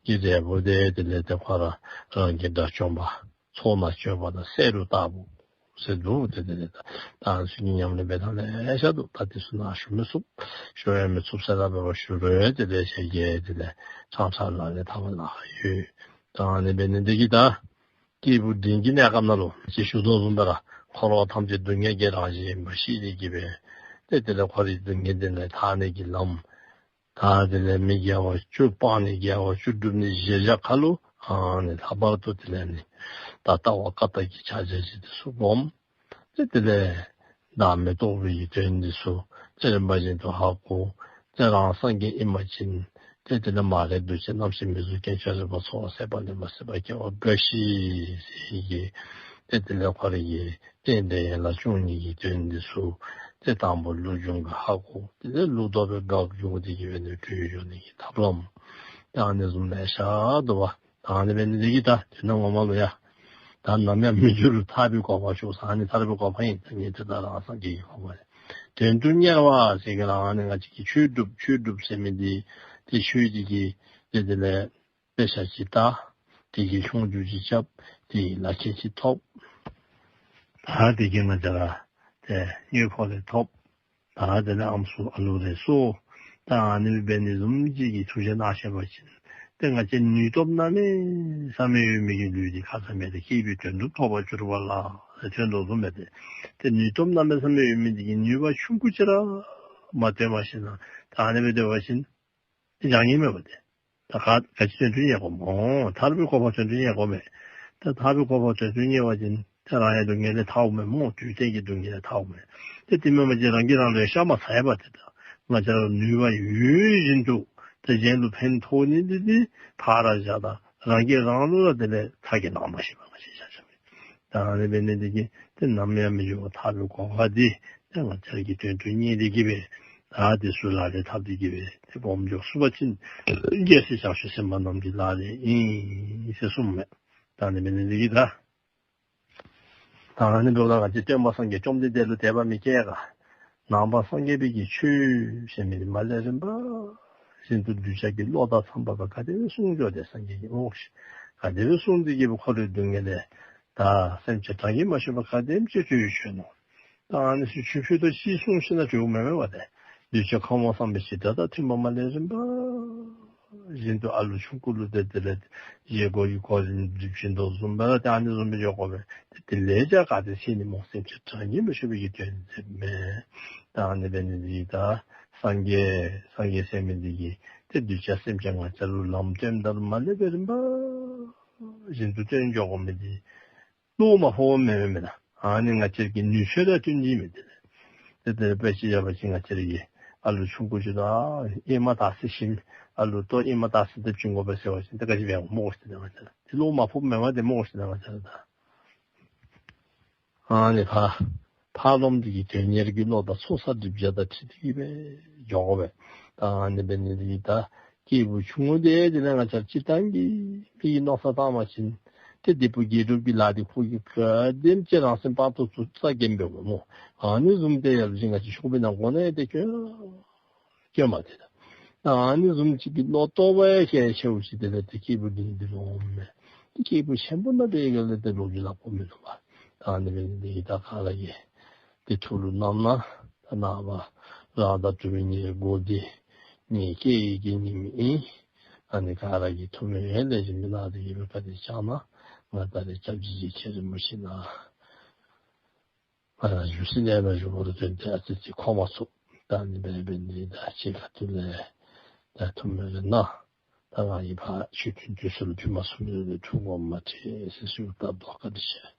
གི་འབྲས་བུ་དེ་དེ་ལས་དེ་ཁོ་ར་རང་གི་དགྲ་བཅོམ་པ་ཚོགས་ན་སྤྱོད་པ་དང་བསེ་རུ་ལྟ་བུ་ཟེར་འདུག། དེ་དེ་ལས་ད་ད་ཚུན་གྱི་ཉམས་ལེན་འབད་ཐངས་ལེ་ཤ་འདུག། ད་དེ་ཚུ་ནང་ཞུ་མི་ཚུགས། ཞུ་ཡང་མི་ཚུགས་ཟེར་ལ་འབད་བ་ཞུ་རུང་དེ་ལས་ཞལ་གྱིས་དེ་ལས་ཕྲང་ཕྲང་ལག་ལེན་འཐབ་པ་ལ་ཡོད། ད་ཨ་ནི་འབད་ནི་འདི་གིས་ད། སྐྱེས་བུ་འབྲིང་གི་གནས་སྐབས་ནང་ལུ་ཅེས་ཞུ་དོ་བཟུམ་སྦེ་ར་འཁོར་བ་ཐམས་ཅད་སྡུག་བསྔལ་གྱི་རང་བཞིན་ཡིན་པ་ཤེས་ནི་གི་སྦེ། ཏེ་དེ་ལས་འཁོར་བའི་སྡུག་བསྔལ་དེ་ལས་ཐར་ནི་གི་ལམ། ད་དེ་ལས་མི་དགེ་བ་བཅུ་སྤང་ནི་དགེ་བ་བཅུ་སྒྲུབ་ནི་གཞིར་བཞག་ཁ་ལུ་ཨ་ནི་ལྷག་པར་དུ་དེ་ལས་ནི་ད་ལྟ་བ་བཀའ་རྟགས་ཀྱི་ཕྱག་རྒྱ་ཅིག་དེ་ཚུ་སྒོམ། ཏེ་དེ་ལས་བདག་མེད་རྟོགས་པའི་དོན་འདི་ཚུ་ཏེ་རིམ་པ་བཞིན་དུ་ཧ་གོ། ཏེ་རང་སངས་རྒྱས་ཨིན་པ་ཅིན་ཏེ་དེ་ལས་མ་རིག་འདུ་བྱེད་རྣམ་ཤེས་མི་གཟུགས་སྐྱེ་མཆེད་རེག་པ་ཚོར་བ་སྲེད་པ་ལེན་པ་སྲིད་པ་སྐྱེ་བ་འགའ་ཞིག་ཟེར་གྱི། ཏེ་དེ་ལས་ཁོ་རའི་གི་རྟེན་འབྲེལ་ཡན་ལག་བཅུ་གཉིས་ཀྱི་དོན་འདི་ཚུ་ཏེ་དང་པོ་ལུགས་འབྱུང་གི་ཧ་གོ། དེ་ལས་ལུགས་ལྡོག་པའི་དགག་སྒྲུབ་དེ་གི་བའི་ནི་གྲོལ་འགྱོ་ནི་གི་ཐབས་ལམ། ཏེ་ཨ་ནི་བཟུམ་ལེ་ཤ་འདུག་པ། ད་ཨ་ནི་འབད་ནི་འདི་གིས་ད་དོན་ངོ་མ་ལུ་ཡ། ད་ནམ་ཡང་མི་འགྱུར་ཐར་པའི་གོ་འཕང་ཤོག་ཟེར། ཨ་ནི་ཐར་པའི་གོ་འཕང་ཨིན། ད་ངེས་དོན་ད་རང་སངས་རྒྱས་ཀྱི་གོ་འཕང་ཨིན། དོན་དུ་གཉེར་བ་ཟེར་གྱི་རང་ཨ་ནི་ང་བཅས་ཀྱིས་ཆོས་སྒྲུབ་ཆོས་སྒྲུབ་ཟེར་མི་འདི་དེ་ཆོས་འདི་གི་དེ་དེ་ལས་དཔེ་ཆ་ཅིག་ལྟ། དེ་གི་ཆོས་རྒྱུགས་ཅིག་རྐྱབ། དེ་གི་ལག་ཁྱེར་ཅིག་ཐོབ། ད་དེ་གི་ང་བཅས་ར་དེ་དངུལ་ཕོགས་ལས་ཐོབ། ད་དེ་ནས་ཨམ་སྲུ་ཨ་ལུ་རེ་གསོ། ད་ཨ་ནི་འབད་ནི་བཟུམ་ཅིག་གི་ཐུགས་རྗེ་གནང་ཤེས་པ་ཅིན། ཏེ་ང་བཅས་ནུས་སྟོབས་གནམ་མེད་ས་མེད་ཡོད་མི་གི་ལུས་འདི་ཁ་ཙ་མེད་དེ་སྐྱེས་བུའི་དོན་དུ་ཐོབ་པར་གྱུར་པ་ལ་ཟེར་ཐོན་དོ་བཟུམ་སྦེ་ཏེ། ཏེ་ནུས་སྟོབས་གནམ་མེད་ས་མེད་ཡོད་མི་འདི་གི་ནུས་པ་ཆུང་ཀུ་ཅིག་ར་མ་བཏོན་པ་ཅིན། ད་ཨ་ནི་སྦེ་སྡོད་པ་ཅིན། དེ་བྱང་ཉེས་མེད་པ་དེ། ད་ག་ག་ཅི་དོན་དུ་གཉེར་དགོ་སྨོ། ཐར་པའི་གོ་འཕང་དོན་དུ་གཉེར་དགོ་མས། ད་ཐར་པའི་གོ་འཕང་དོན་དུ་གཉེར་བ་ཅིན་ད་རང་ཡང་སྡུག་བསྔལ་ལས་ཐརཝ་མས་སྨོ། དུས་གཏན་གྱི་སྡུག་བསྔལ་ལས་ཐརཝ་མས། དེ་དེ་མེན་པ་ཅིན་རང་གིས་རང་ལུ་ཤ་མ་ཚ་ཡ་པ་དེ། ད་ང་བཅས་ར་ནུས་པ་ཡོད་བཞིན་དུ་ད་གཞན་ལུ་ཕན་ཐོགས་ནི་འདི་འདི་ཕར་བཞག། ད་རང་གིས་རང་ལུ་ར་དེ་ལས་ཐག་གིས་ལངས་མ་ཤེས་པ་ང་བཅས་ཆ་ཁྱབ་ཀྱིས། ད་ཨ་ནི་འབད་ནི་འདི་གིས་ཏེ་ནམ་ཡང་མི་འགྱུར་བ་ཐར་པའི་གོ་འཕང་འདི་ཏེ་ང་བཅས་ཀྱིས་དོན་དུ་གཉེར་ཏེ་གི་སྦེ། ད་དེ་ཚུ་ལག་ལེན་འཐབ་སྟེ་གི་སྦེ་ཏེ་སྒོམ་འཇུག་ཚུགས་པ་ཅིན་རྒྱལ་སྲས་བྱང་ཆུབ་སེམས་དཔའ་རྣམས་ཀྱི་ལག་ལེན་ཨིན་ཟེར་གསུངས་མས། ད་ཨ་ནི་འབད་ནི་འདི་གིས་ད། ད་ཨ་ནི་འབདཝ་ད་ང་བཅས་སྟོན་པ་སངས་རྒྱས་བཅོམ་ལྡན་འདས་ལུ་དད་པ་མི་སྐྱེ་ག། ནང་པ་སངས་རྒྱས་པའི་གི་ཆོས་ཟེར་མི་དེ་མ་ལས་རིམ་པ་བཞིན་དུ་གདུལ་བྱ་གི་བློ་དང་འཚམས་པ་བ་ག་དེ་བས་གསུང་ཆོག་དེ་སངས་རྒྱས་ཀྱི་ཨོ་ཤི་ག་དེ་བས་གསུང་དེ་གི་བ་འཁོར་བའི་སྡུག་བསྔལ་ལས་ད་སེམས་ཅན་གྲངས་ཀྱིས་མ་ཆོད་པ་ག་དེམ་ཅིག་སྤྱོད་ཡུལ་ཆོད་ནོ། ད་ཨ་ནི་སུ་ཆོས་ཕུད་དོ་ཤི་གསུང་ཤི་ན་གྲོལ་མེད་མེད་བ་དེ་གདུལ་བྱ་ཁམས་དབང་བསམ་པའི་བྱེ་བྲག་དང་མཐུན་པ་མ་ལས་རིམ་པ་བཞིན་དུ་ཨ་ལུ་ཆུང་ཀུ་ལུ་དེ་དེ་ལས་བཞེས་སྒོ་ཡི་སྒོ་རིམ་སྒྲིབ་བཞིན་དུ་བཟུང་བས་ལ་དེ་ཨ་ནི་བཟུང་བས་འཇོག་དགོས་པས། དེ་ལས་ཀྱང་ག་དེ་ཤེས་ནི་མོ་སེམས་ཅན་གྲངས་ཀྱིས་མི་ཆོད་པའི་གི་དོན་མཛད་མེད། ད་ཨ་ནི་བས་ནི་འདི་ད་སངས་རྒྱས་སངས་རྒྱས་ཟེར་མི་འདི་གི་དེ་གདུལ་བྱ་སེམས་ཅན་ང་བཅས་ལུ་ལམ་སྟོན་ད་ལུ་མ་ལས་པའི་རིམ་པ་བཞིན་དུ་སྟོན་འཇོག་དགོས་མི་འདི། བློ་མ་ཕོག་མེད་མེད་མེད་ན། ཨ་ནི་ང་བཅས་ཀྱི་ནུས་ཚོད་ལ་བསྟུན་གྱི་མེད་དེ། དེ་ལྟར་དཔེ་ཅིག་བཞག་པ་ཅིག་ང་བཅས་ཀྱི་ཨ་ལུ་ཆུང་ཀུ་ཅིག་ལ་ཨེ་མ་དག་སེ་ཞིམ། ཨ་ལུ་ལྟོ་ཨེ་མ་དག་སེ་འདེབས་ཅིག་དགོས་པས་ཟེར་བ་ཅིག་དེ་ག་ཅི་བས་མོ་ཞིག་དེ་ང་བཅས་ལ་དེ་བློ་མ་ཕོག་མེད་མ་དེ་མོ་ཞིག་དེ་ང་བཅས་ལ་ད། ཨ་ནི་ཕ། ཕ་ལོམ་འདི་གི་དོན་གཉེར་གྱི་བློ་དང་ཚོགས་བསགས་སྒྲིབ་སྦྱང་དང་འཁྲིལ་ཏེ་གི་བས་འཇོག་དགོས་པས། ད་ཨ་ནི་བས་ནི་འདི་གི་ད། སྐྱེས་བུ་ཆུང་ངུ་དེ་དེ་ནས་ང་བཅས་སྤྱིར་བཏང་གི་མི་གི་མནོ་བསམ་བཏང་བ་ཅིན། དེ་འདི་བུ་དགེ་སྒྲུབ་ཀྱི་ལཱ་དེ་ཁོ་གི་ག་དེམ་ཅིག་རང་སེམས་དཔག་ཏུ་ཚུ་རྩ་འགེངས་པའི་སྒོ་མོ། ཨ་ནི་བཟུམ་དེ་ཡར་ལ་ཅིག་ང་བཅས་ཤོག་བུའི་ནང་གོ་ནས་དེ་སྐྱོན། སྐྱོན་མ་དེ་ད། ཨ་ནི་བཟུམ་ཅིག་གི་བློ་རྟོག་པའི་ཤེས་ཆེ་བོ་ཞིག་དེ་ལས་དེ་སྐྱེས་བུ་འདི་འདི་རུ་འོང་མེད། དེ་སྐྱེས་བུ་ཆེན་པོ་ན་དེ་ག་ལས་དེ་ལོ་རྒྱུས་ལ་གོ་མི་འདུག་པ། ཨ་ནི་བས་ནི་དེ་ཡི་ད་ག་ལ་ཡེ། དེ་ཐུགས་ལུ་བསྣམས་ན། ད་ནངས་པ་རང་དང་གྲུབ་པའི་ཉེར་དགུ་འདི་ངའི་སྐྱེས་ཡི་གི་ཉིན་མོ་ཨིན། ཨ་ནི་ག་ར་གིས་ཐུགས་སྨོན་ལེགས་ཤོམ་གནང་སྟེ་ཡོད་པའི་བཀའ་དྲིན་བསྐྱངས་ན་ང་ད་རེས་སྐྱབས་རྗེ་རྗེ་མཁན་རིན་པོ་ཆེ་ན་ང་རང་བཞུགས་སའི་གནས་ན་བཞུགས་པ་རུ་དོན་དེ་ཨ་ཙི་ཙི་ཁོམ་མ་ཚུགས། ད་ནི་འབད་འབད་ནི་ད་ཅི་ག་དུས་ལས་ད་ཐུགས་སྨོན་ལེགས་གནང་། ད་ང་ཡི་ཕ་ཆོས་མཐུན་དུས་སུ་ལ་ཕུལ་མ་སོང་ནི་ལས་འཁྲུལ་ངོ་མ་ཁྲེལ་ཟེར་ཞུ་སྟབས་དོག་བཀའ་དྲིན་ཆེ།